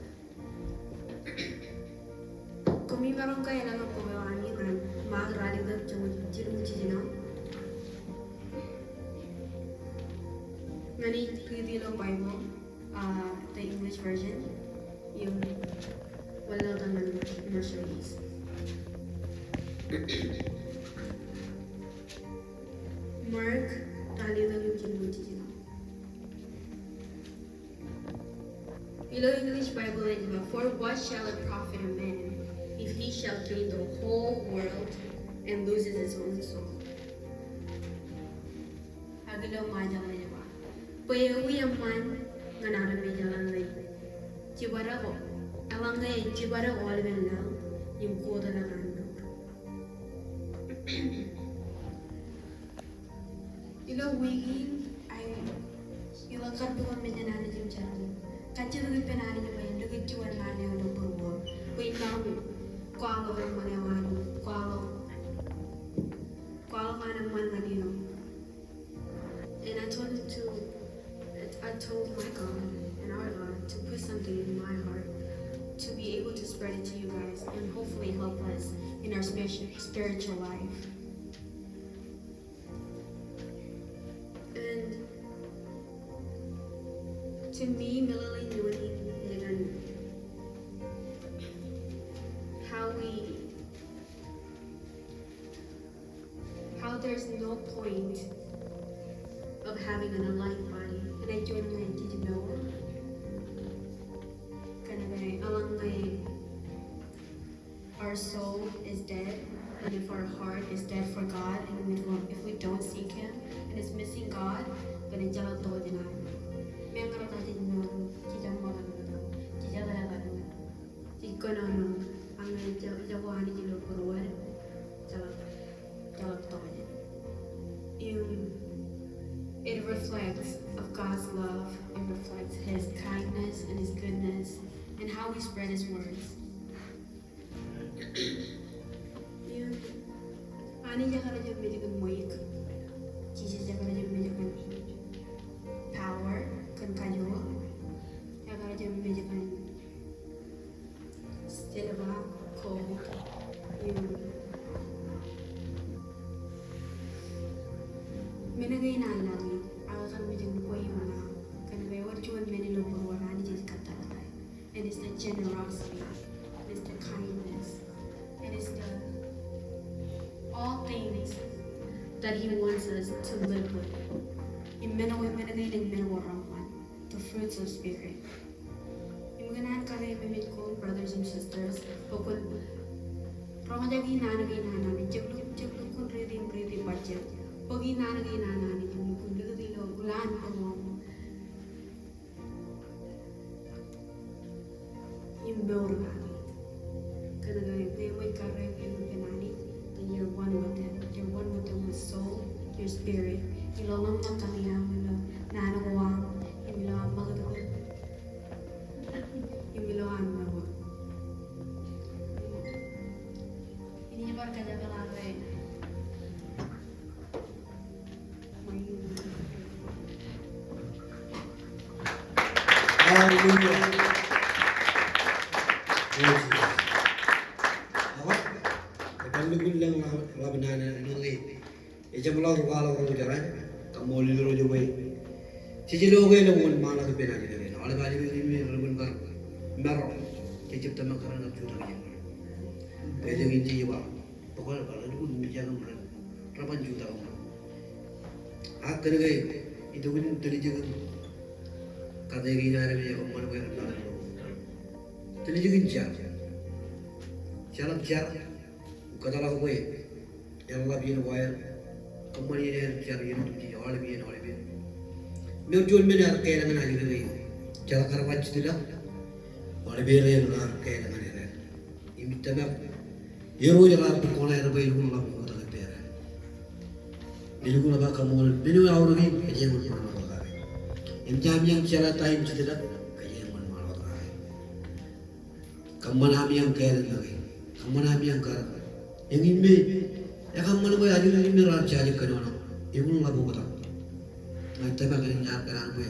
Koṃij maroñ ke eḷap bōk eo ami ñan Ṃaak ralitōk joñoul jilñuul jiljino. Ña ij riiti ilo Baibōḷ, uh, the English version, im wōnlaḷtak ñan Marshallese. Ṃaak ralitōk im jilñuul jiljino. Ilo English Bible ej ba, "For what shall it profit a man if he shall gain the whole world and loses his own soul?" Ak ilo Ṃajeḷ ej ba, "Bwe ewi eṃṃan ñan armej eḷaññe ej jibadek, eḷaññe ej jibadek aolepen laḷ im kōtḷọk an mour?" Ilo wiik in, ij, ilo kar bwe kwōn mejān Anij im jar, kajjitōk ippān Anij bwe en likūt juon ḷaḷ eo ilo būruō bwe in maroñ kwaḷọk eṃṃan eo an, kwaḷọk, kwaḷọk an eṃṃan ñan eō. And I told him to, I told my God and our God to put something in my heart to be able to spread it to you guys and hopefully help us in our spiritual, spiritual life. To me, meḷeḷe in iien in, in how we, how there's no point of having an alive body. Enaaj juon ñan jej mour. Kōnke eḷaññe our soul is dead, and if our heart is dead for God, and we don't, if we don't seek Him, and it's missing God, then ejjeḷọk tokjān. Meñe rej mour, jej ṃōk, jej eḷap, jej kōnono, ak ejjeḷọk Anij ilo būruod, ejjeḷọk, ejjeḷọk tokjān. Im, it reflects of God's love. It reflects His kindness and His goodness, and how we spread His words. Im, Anij ekar jab mej kōn ṃweiuk. Jisōs ekar jab mej kōn power, kōn kajoor. Ekar jab mej kōn silver, gold, im men kein an laḷ in, ak ekar mej kōn kwe im ṇa. Kōnke ewōr juon men ilo būruod Anij ej kōttar. It is the generosity. It is the kindness. It is the all things that He wants us to live with. Im men ko, men kein, men ko reṃṃan. The fruits of Spirit. Im kōn an kake im emej ko, brothers and sisters, bwe kwōn roñjake naan kein an Anij, jab lukkuun, jab lukkuun riiti im riiti bajjek. Bōki naan kein an Anij im lukkuun likūt ilo uḷaan bōk im mour kake. Kōnke bwe eṃōj karreoik eok ippān Anij, then you're one with Him. You're one with Him with soul, your spirit. Ilo ḷōmṇak kaṇe aṃ, ilo naan ko aṃ, im ilo aṃ ṃakūtkūt, im ilo aṃ mour. Inij bar kōjepḷaak e. Hallelujah. Praise Jesus. Ewōr, ej bar lukkuun lōñ ḷap, ḷap naan eo, ej jeṃḷọk ri kwaḷọk ro jeran, kaṃṃoolol Irooj bwe jej lo ke elōñ wōnṃaanḷọk ippān ajri kein. Aolep ajri kein me relukkuun kar maroñ, jej jab tōmak kōrā ṇe jutak iien. Bwe elōñ in jej ba, bōkḷọk, bōkḷọk, lukkuun mijak im ren, reban jutak im ren. Ak kōnke itok in tiljek in kate kein armej ej kōṃṃan bwe ren ṇa ilo tiljek in jar. Jeḷak jar, kōtḷọk bwe eḷap iien ko aer, kōṃṃan iien aer jar iien otemjej, aolep iien, aolep iien. Im ewōr juon men ear kālōñ ñan ajri kein. Jeḷak kar ba jitḷọk, aolep er ear kālōñ ñan er. Im ij tōmak Irooj raar bōk koṇaer bwe elukkuun ḷap oktak ippāer. Elukkuun ḷap kaṃṃoolol men eo eaorōk in, kōjeañ wōnṃaanḷọk kake. Im jab eañ jeḷā ta in jitḷọk, kōjeañ wōnṃaanḷọk kake. Kōṃṃan ami eañ kāālōt ṇe ke. Kōṃṃan ami eañ kar. Eñin me, ekōṃṃan bwe ajri in me raar jaje kōnono. Elukkuun ḷap oktak. Ña ij tōmak eñin jaar kōṇaan bwe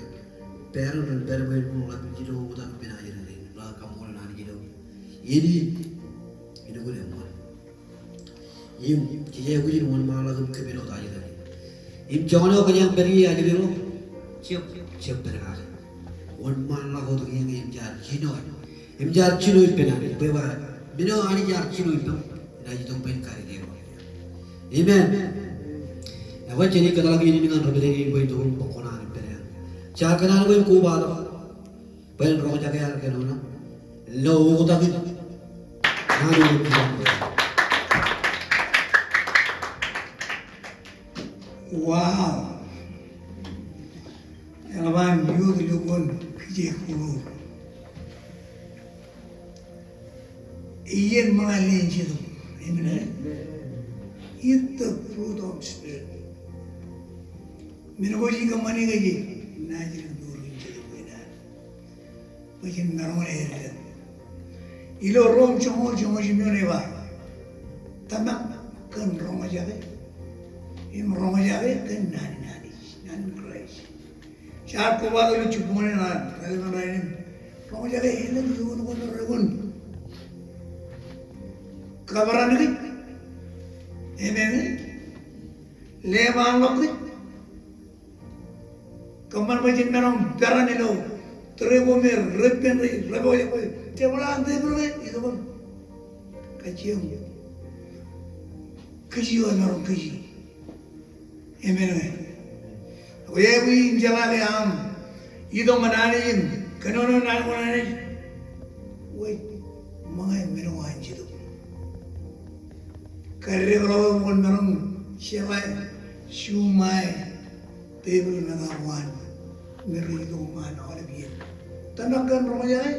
parent ren pād bwe elukkuun ḷap ilo oktak ippān ajri in. Ḷak kaṃṃoolol Anij ilo iien in. Elukkuun eṃṃan. Im, jej aikuj in wōnṃaanḷọk im kōpeḷḷọk ajri in. Im joñan eo kōjeañ pād ie ajri ro, jab, jab pād kake. Wōnṃaanḷọk wōt kiiō im jaar jino. Im jaar jino ippān Anij. Bwe ba, men eo Anij ear jino ippaṃ, enaaj itok bwe en kar ikōṇaan. Amen. Ekwe jenaaj kōtḷọk iien in ñan ri-Pālen in bwe en itok im bōk koṇaan ippān eō. Jaar kōṇaan bwe en kobatok. Bwe en roñjake ad kōnono ilo oktak in. Wow. Eḷap an youth lukkuun kijeek būruod. Iien ṃōñā leen Jetōb. Amen. Eat the fruit of Spirit. Men ko jej kōṃṃani kōj, naaj dik būruon Jetōb kein an. Bwe jen maroñ in aer. Ilo Rom joñoul, joñoul jimjuon ej ba, tōmak kōn roñjake, im roñjake kōn naan in Anij, naan in Kraist. Jaar kobatok ilo jibboñōn in an, rej ba, roñjake elōñ iuun ko rej kōn kabara ṇe kōj, ememej, lebaanḷọk kōj, kōṃṃan bwe jen maroñ peran ilo Ri ko me repen ri, ri ko, ri ko, jerbal an tepil ke, itok im kajjioñ kiji eo emaroñ kiji. Amen ke? Ak ijeḷā ke aṃ itok ñan Anij im kōnono naan ko an Anij, kwōj ṃōñā men ko an Jetōb. Kōdekḷọk eo kwōn maroñ jeḷā juṃae tepil metak ko an me rej itok im an aolep iien. Tōmak kōn roñjake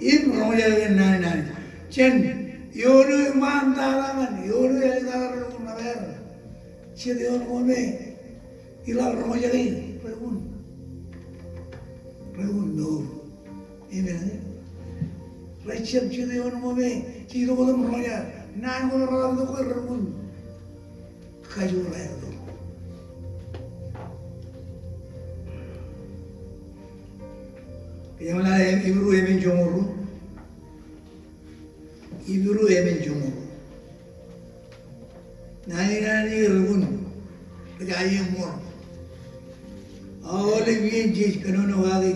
im roñjake kōn naan in Anij. Jān eoon eo iṃaantata ñan eoon eo āliktata relukkuun ṇa bar jet eoon ko me ilaḷ roñjake, relukkuun, relukkuun mour. Amen. Rej jab jet eoon ko me jej itok wōt im roñjake. Naan ko me reḷak itok ke relukkuun kajoor aer itok. Kōjeañ ḷak Hibru emān joñoul ruo. Hibru emān joñoul ruo. Naan in Anij relukkuun rej aje ṃor. Aolep iien jej kōnono kaki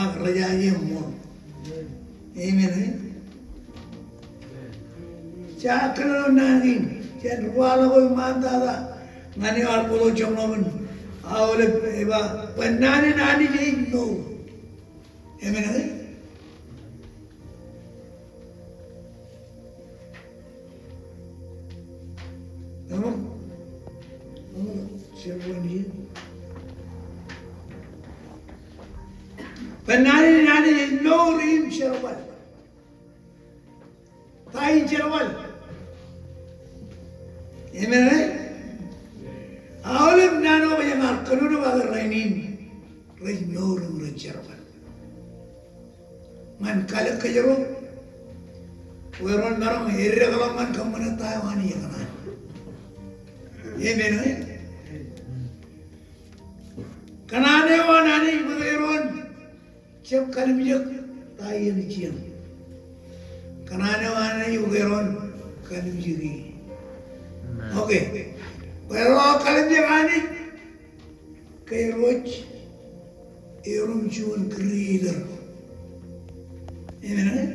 ak rej aje ṃor. Amen, eh? Jaar kōnono naan kein, jān ri waḷọk eo iṃaantata ñan eo ear bōktok joñak in aolep, ej ba bwe naan in Anij ej mour. Amen, eh? Amen. Amen. Bwe naan in Anij ej mour im jerbal. Ta in jerbal? Amen, eh? Aolep naan eo kōjeañ ar kōnono kake rainin rej mour im rej jerbal. Ñan kalōk kōjro, bwe ren maroñ eddekḷọk ñan kōṃṃane ta eo Anij ekōṇaan. Amen, eh? Kōṇaan eo an Anij bwe kōjro en jab kalimjek ta eo enaaj jiañ. Kōṇaan eo an Anij bwe kōjro en kalimjek e. Amen. Okay. Bwe ro kalimjek Anij, kōjro ej erom juon creator. Amen, eh?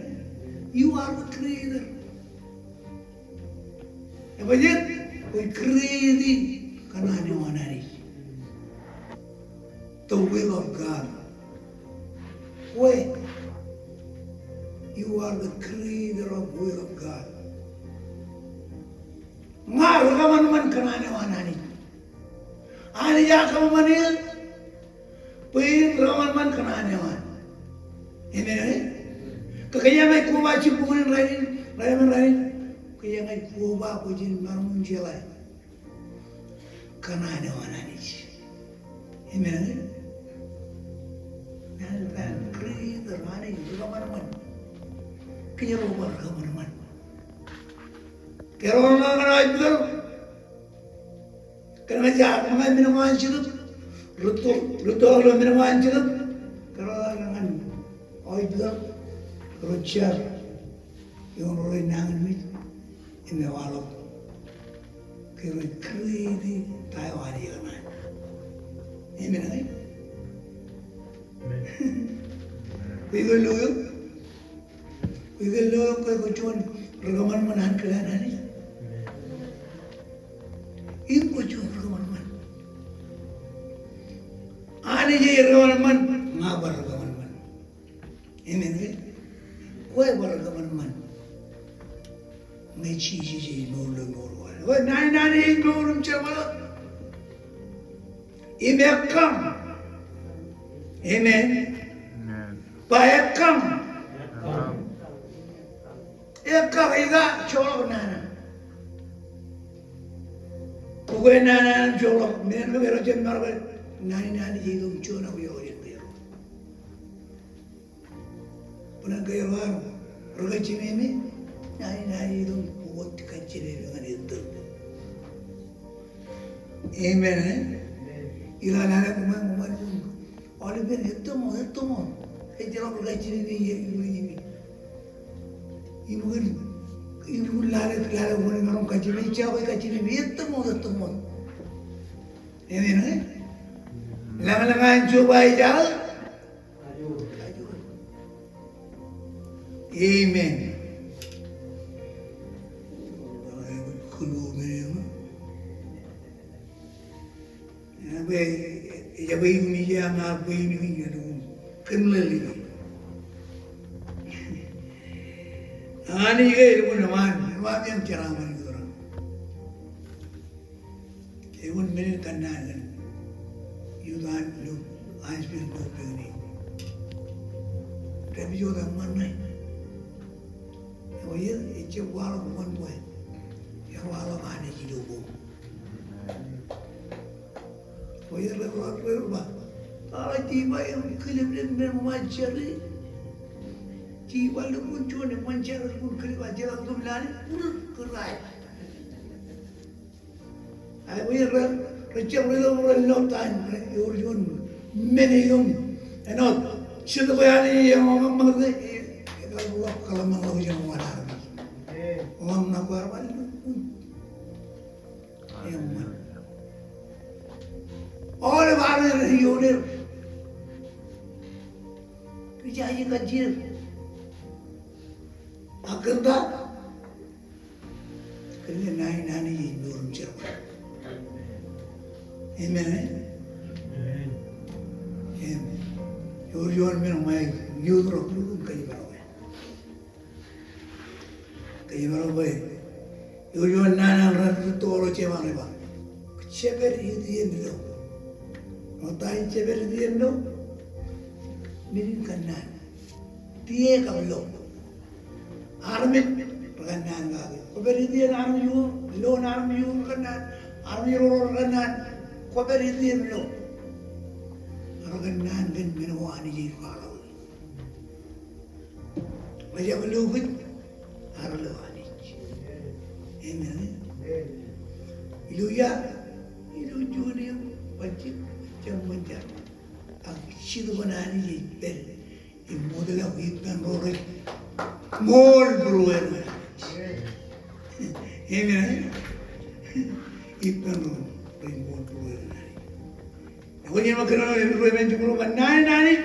You are the creator. Ebajjeet, kwōj create kōṇaan eo an Anij. The will of God. Kwe, you are the creator of will of God. Ña ri kōṃanṃan kōṇaan eo an Anij. Anij ear kōṃṃan eō bwe en ri kōṃanṃan kōṇaan eo an. Amen, eh? Ke kōjeañ ej koba jibboñ in rainin, rainin, rainin. Kōjeañ ej koba bwe jen maroñ in jeḷā kōṇaan eo an Anij. Amen, eh? Naan, naan, creator, Anij ri kōṃanṃan. Kōjro bar ri kōṃanṃan. Kōjro bar ri kōṃanṃan. Kōn ke jaar ṃōñā men ko an Jetōb, rūtto, rūtto ḷọk men ko an Jetōb, kōjro ḷọk ñan aujpitōḷ, kōjro jar ioon ro rej nañinmej im ewaḷọk. Kōjro create ta eo Anij ekōṇaan. Amen, amen. Amen. Kwe ke lo eok? Kwe ke lo eok ke kwōj juon ri kōṃanṃan an kōn Anij? Im kwōj juon ri kōṃanṃan. Anij ej ri kōṃanṃan, ña bar ri kōṃanṃan. Amen, eh? Kwe bar ri kōṃanṃan. Ñe Jisōs ej mour ilo mour ko ad. Bwe naan in Anij ej mour im jerbal. Im ekkañ. Amen. Amen. Ba ekkañ. Ekkañ. Ekkañ ej joḷọk nana. Bukwe nana joḷọk, men eo kōjro jen maroñ ke naan in Anij ej itok juon ak eo jen kōjro. Bōlen kōjro ar ri kajjimemi, naan in Anij ej itok im bōk wōt kajjimemi ñan ettōr. Amen, eh? Ilo lale ṃōṃan, ṃōṃan, aolepen ettoṃool, ettoṃool. Ejjeḷọk ri kajjimemi, ej itok im, im, im lale, lale ṃōṃan im maroñ kajjimemi, ejja bwe kajjimemi, ettoṃool, ettoṃool. Amen, eh? Lañlōñ an Job ej aō? Amen. Ej ba im ij eañ ar bwe in ij lukkuun kōmeḷeḷe. Anij ke elukkuun eṃṃan, eṃṃan im jeraaṃṃan itoraṃ. Elukkuun men in kōnnaan kōn youth an Luk, Anij pen Luk pekini. Dāpij wōt eṃṃan ṇe. Eo ej, ejjab waḷọk wōn bwe ewaḷọk Anij ilo boñ. Bwe rej, rej, rej ba, bwe ej ba im kilep men ṃōṃaan jar. Ej ba lukkuun juon eṃṃan jar lukkuun kilep, a jeraak tok lale, bōd kōrā. Ak bwe rej, rej jab ri tok rej lo ta in, ewōr juon men eo im āinwōt Jetōb eo an Anij eṃṃakūt, ekar ḷọk kōḷmānḷọkjeṇ wōt armej. Ḷōmṇak ko ar ba lukkuun eṃṃan. Aolep armej rej ioon er. Ri jaje kajjier. Ak kōn ta? Kōn ke naan in Anij ej mour im jerbal. Amen, eh? Amen. Ewōr juon men eo ṃae youth ro lukkuun kōjparok. Kōjparok bwe ewōr juon naan an raar rūtto ro jemān rej ba, shepherd eo iien ilo. Ro ta in shepherd eo iien ilo? Men in kōnnaan. Tie kab lo. Armej rej kōnnaan kake. Kwōpād itiien armej ko, loon armej ko rej kōnnaan, armej ro rej kōnnaan, kwōpād itiien lo. Rej kōnnaan kōn men ko Anij ej kwaḷọk. Rej jab lo kōj, ak rej lo Anij. Amen. Ilo ia, ilo juon eṃṃan jet, jet eṃṃan jar. Ak Jetōb an Anij ej pād im ṃootḷọk ippān ro rej ṃool būrueir ñan Anij. Amen. Ippān ro rej ṃool būrueir ñan Anij. Eo ej ba kōn eo ej ruo emān jibwe ro ba naan in Anij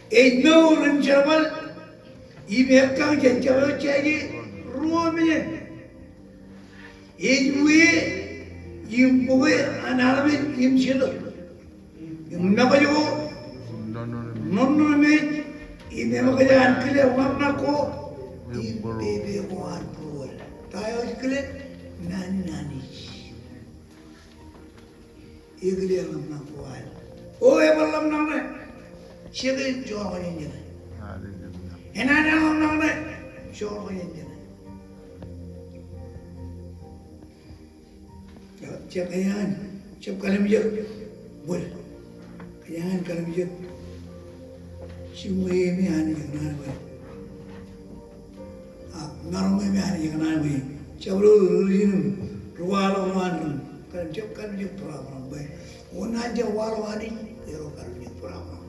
ej mour im jerbal. Im ekkañ jān jabdewōt jāje ruo mejān. Ej wē im bōke an armej im Jetōb. Im mekaj ko, ṇoṇ ṇoṇ im ej, im eṃōkaj an kile ḷōmṇak ko, im pepe ko an būrueir. Ta eo ej kile? Naan in Anij. Ekile ḷōmṇak ko ad. O, ebar ḷōmṇak ṇe. Jeke joḷọk jān jeṇe. Enana ḷōmṇak ṇe. Joḷọk jān jeṇe. Jab, jab kallimjek bōd. Jab kallimjek. Jiṃwe me Anij ekōṇaan bwe. A, maroñ ke me Anij ekōṇaan bwe. Jab lo ri, ri, ri, ri waḷọk ro an ri. Kallimjek, kallimjek būraburaki bwe. Wōn an jab waḷọk Anij, erro kallimjek būraburaki.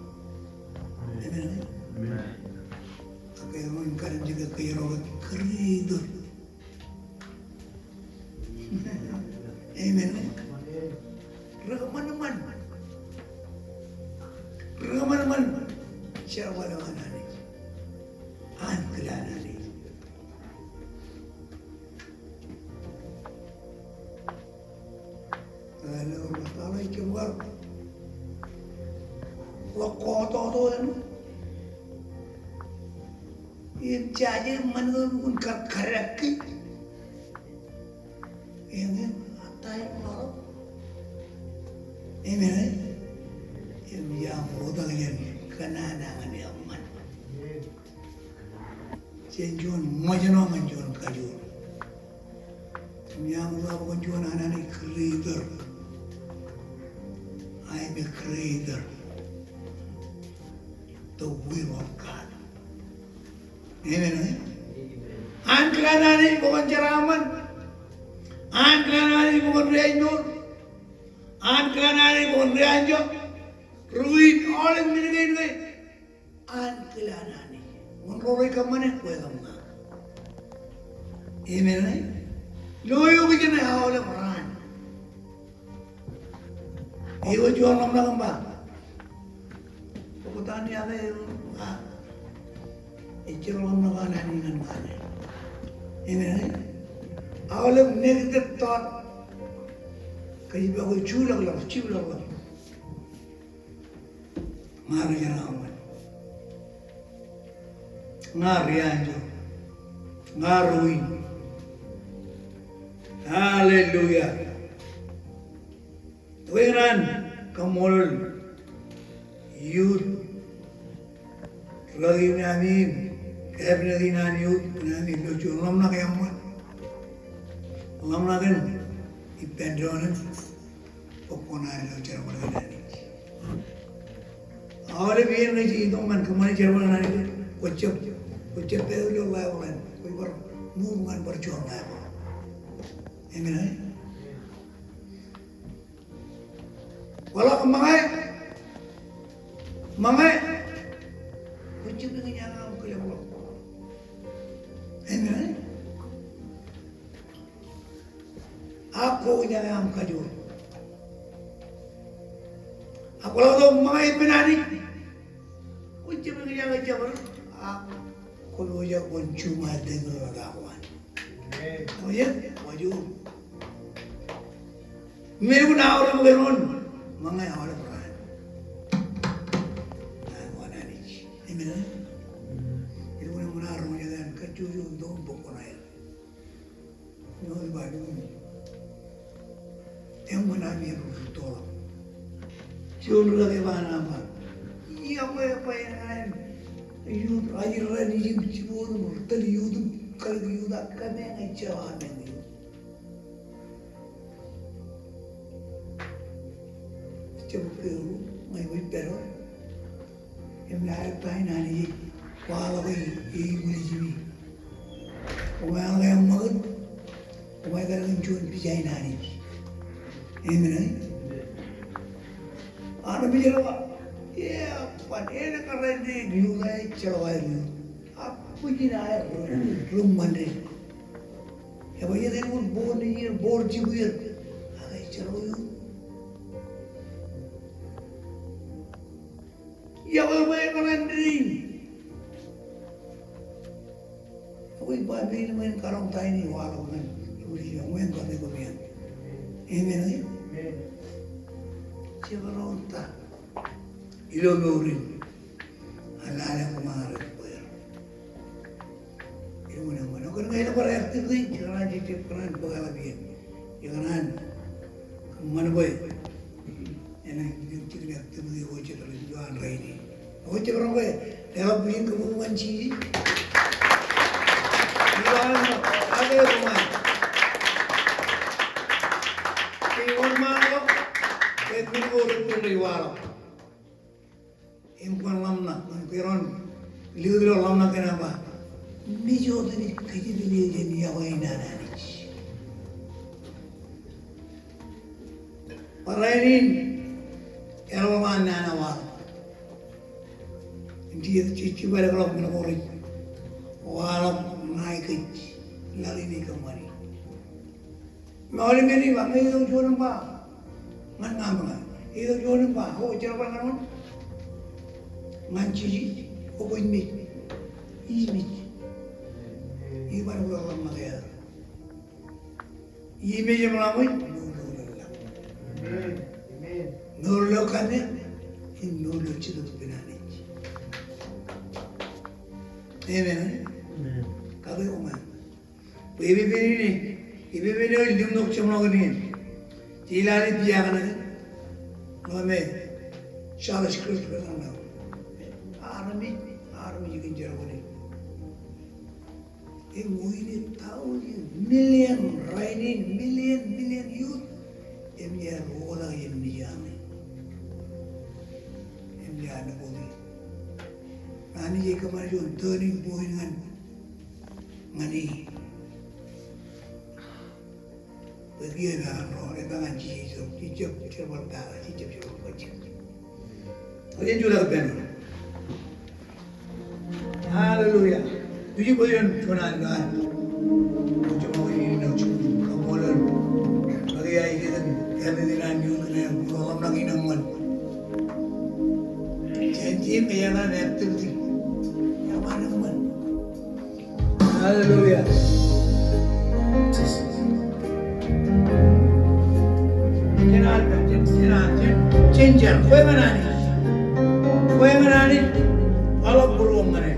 Amen. Amen. Ak erro kallimjek ke erro kallimjek būraburaki. Amen. Ri kōṃanṃan. Ri kōṃanṃan. Jerbal eo an Anij. Ankilaan Anij. Ilo ri tata ro ej kar ḷọk kọọtoto eo. Im jaje ṃan ko un kar kar kōj. Eñin, a ta eo ṃaro. Amen. Im iaan bōktok jān kōnnaan ñan eṃṃan. Jān juon ṃōjṇọ ñan juon kajoor. Im iaan bōktok juon an Anij creator. I am a creator. The will of God. Amen, eh? Ankilaan Anij bwe kwōn jeraaṃṃan. Ankilaan Anij bwe kwōn riaaj mour. Ankilaan Anij bwe kwōn riaaj jo. Ruo in aolep men kein ke. Ankilaan Anij. Wōn ro rej kōṃṃane? Kwe kab ña. Amen, eh? Lo eok ijeṇe aolep raan. Eo juon ḷōmṇak im ba. Bōktok an iọkwe eo, a. Ejjab ḷōmṇak an Anij ñan ṃaan e. Amen, eh? Aolep negative thought. Kōjepakwe juḷọkḷọk, juḷọkḷọk. Ña ri jenaṃṃan. Ña ri anjọ. Ña ri win. Hallelujah. Ekwe ikōṇaan kaṃṃoolol youth, ri-kaki in ami im cabinet in an youth, kōn ami ilo juon ḷōmṇak eṃṃan. Ḷōmṇak in ippān doon in bōk kuṇaan ilo jerbal in Anij. Aolep iien ṇe jej itok ñan kōṃṃane jerbal in Anij, kwōjab, kwōjab pād ilo level in, kwōj bar move ñan bar juon level. Amen, eh? Kwaḷọk ṃōñā. Ṃōñā. Kwōjab eñin aṃ kōḷapḷọk. Amen. Ak kwō eñin aṃ kajoor. Ak kwaḷọk tok ṃōñā ippān Anij. Kwōjab eñin aṃ kajjab. Ak kwō pojak kwōn juṃae tōprak eo aṃ. Amen. Kwōjab, kwōjab. Im elukkuun aolep kōnono, ṃōñā aolep raan. Ñan ṃaan Anij. Amen. Elukkuun eṃṃan ad roñjake an kajjojo im tok im bōk kuṇaer. Ñe ej ba elukkuun. Eṃṃan ami rej rūttoḷọk. Juon ri-kaki eo ba ñan aō ba, iọkwe, iọkwe ñan youth, ajri raṇ ijin jibboñ im tōl youth im kalōk youth ak kōmeañ ejjeḷọk ameañ youth. Jab ke eo, ña ij pād wōt. Im lale ta in Anij ej waḷọk e, e, ej wūjemi. Koṃ eḷak eṃṃakūt, koṃ ekar kōn juon pija in Anij. Amen, eh? Armej ej ba, eban, eḷaññe kōrā in rej lewōj ejjeḷọk aer. Ak bwijin aer ri ṃōn ri. Eban, ej lewōj board in ier, board chief in ier. Ak ejjeḷọk. Iọkwe bwe ekōṇaan dein. Ekwe ij ba meñe in karoñ ta in ej waḷọk ñan, ewōr ijin, eñin kate ko meañ. Amen, eh? Amen. Jekdọọn ta. Ilo mour in. Ak lale koṃ ar ej bwe er. Im eṃṃan, eṃṃan. Ekwe ñe ej bar activity, ikōṇaan jejjab kōṇaan bōk eḷap iien. Ikōṇaan kōṃṃan bwe enaaj jikin activity ko jet rej ilo an rainin. Eo ej roñ ke, eḷap iien kōṃṃan ñan Jisōs. Ilo an ake eo kōṃṃan. Ke wōnṃaanḷọk, ke men ko rej waḷọk. Im kwōn ḷōmṇak, kwōn kōrā in likūt ilo ḷōmṇak kein ak ba, mej wōt im kōjepel eo jān iọkwe in an Anij. Barāinwōt in, eḷap an nana waḷọk. Im jej, jej, jej jibadekḷọk men ko rej waḷọk ñan kōj, laḷ in ej kōṃṃani. Im aolep men in ba, ñe itok juon im ba. Ñan ña ṃōñā. Itok juon im ba. O, jerbal ñan wōn? Ñan Jisōs. O, kwōj mej. Ij mej. Ij ba, ḷōmṇak ear. Ij mej im ḷak ṃōj. Mour ilo laḷ. Amen. Amen. Mour ilo kōnnaan. Im mour ilo jetōb ippān Anij. Amen. Amen. Kake koṃ. Bwe epepen in, epepen eo ej limṇak jeṃḷọkin in. Jej lale pija kaṇe. Ḷōmṇak. Jesuh Kristo ej ḷōmṇak. Armej, armej kōn jerbal in. Im oile thousand, million, rainin, million, million youth. Im ej bar oktak jān mejān. Im ej bar oktak. Anij ej kōṃṃane juon turning point ñan ñan e. Bwe kiiō epaak an ro, epaak an Jisōs, jejjab jerbal bōtab, jejjab jerbal bōtab. Jen jutak ippān. Hallelujah. Ij bōk juon, juon an, an. Jen bōk juon an, an. Kaṃṃoolol. Bwe kiiō ej kōtōn, kōtōn an, an, an, an, an, an, an. Jen jino, jen an, an, an, an, an. Hallelujah. Jen, jen, jen, jen jar. Kwe emān Anij. Kwe emān Anij. Waḷọk būruōṃ ñan e.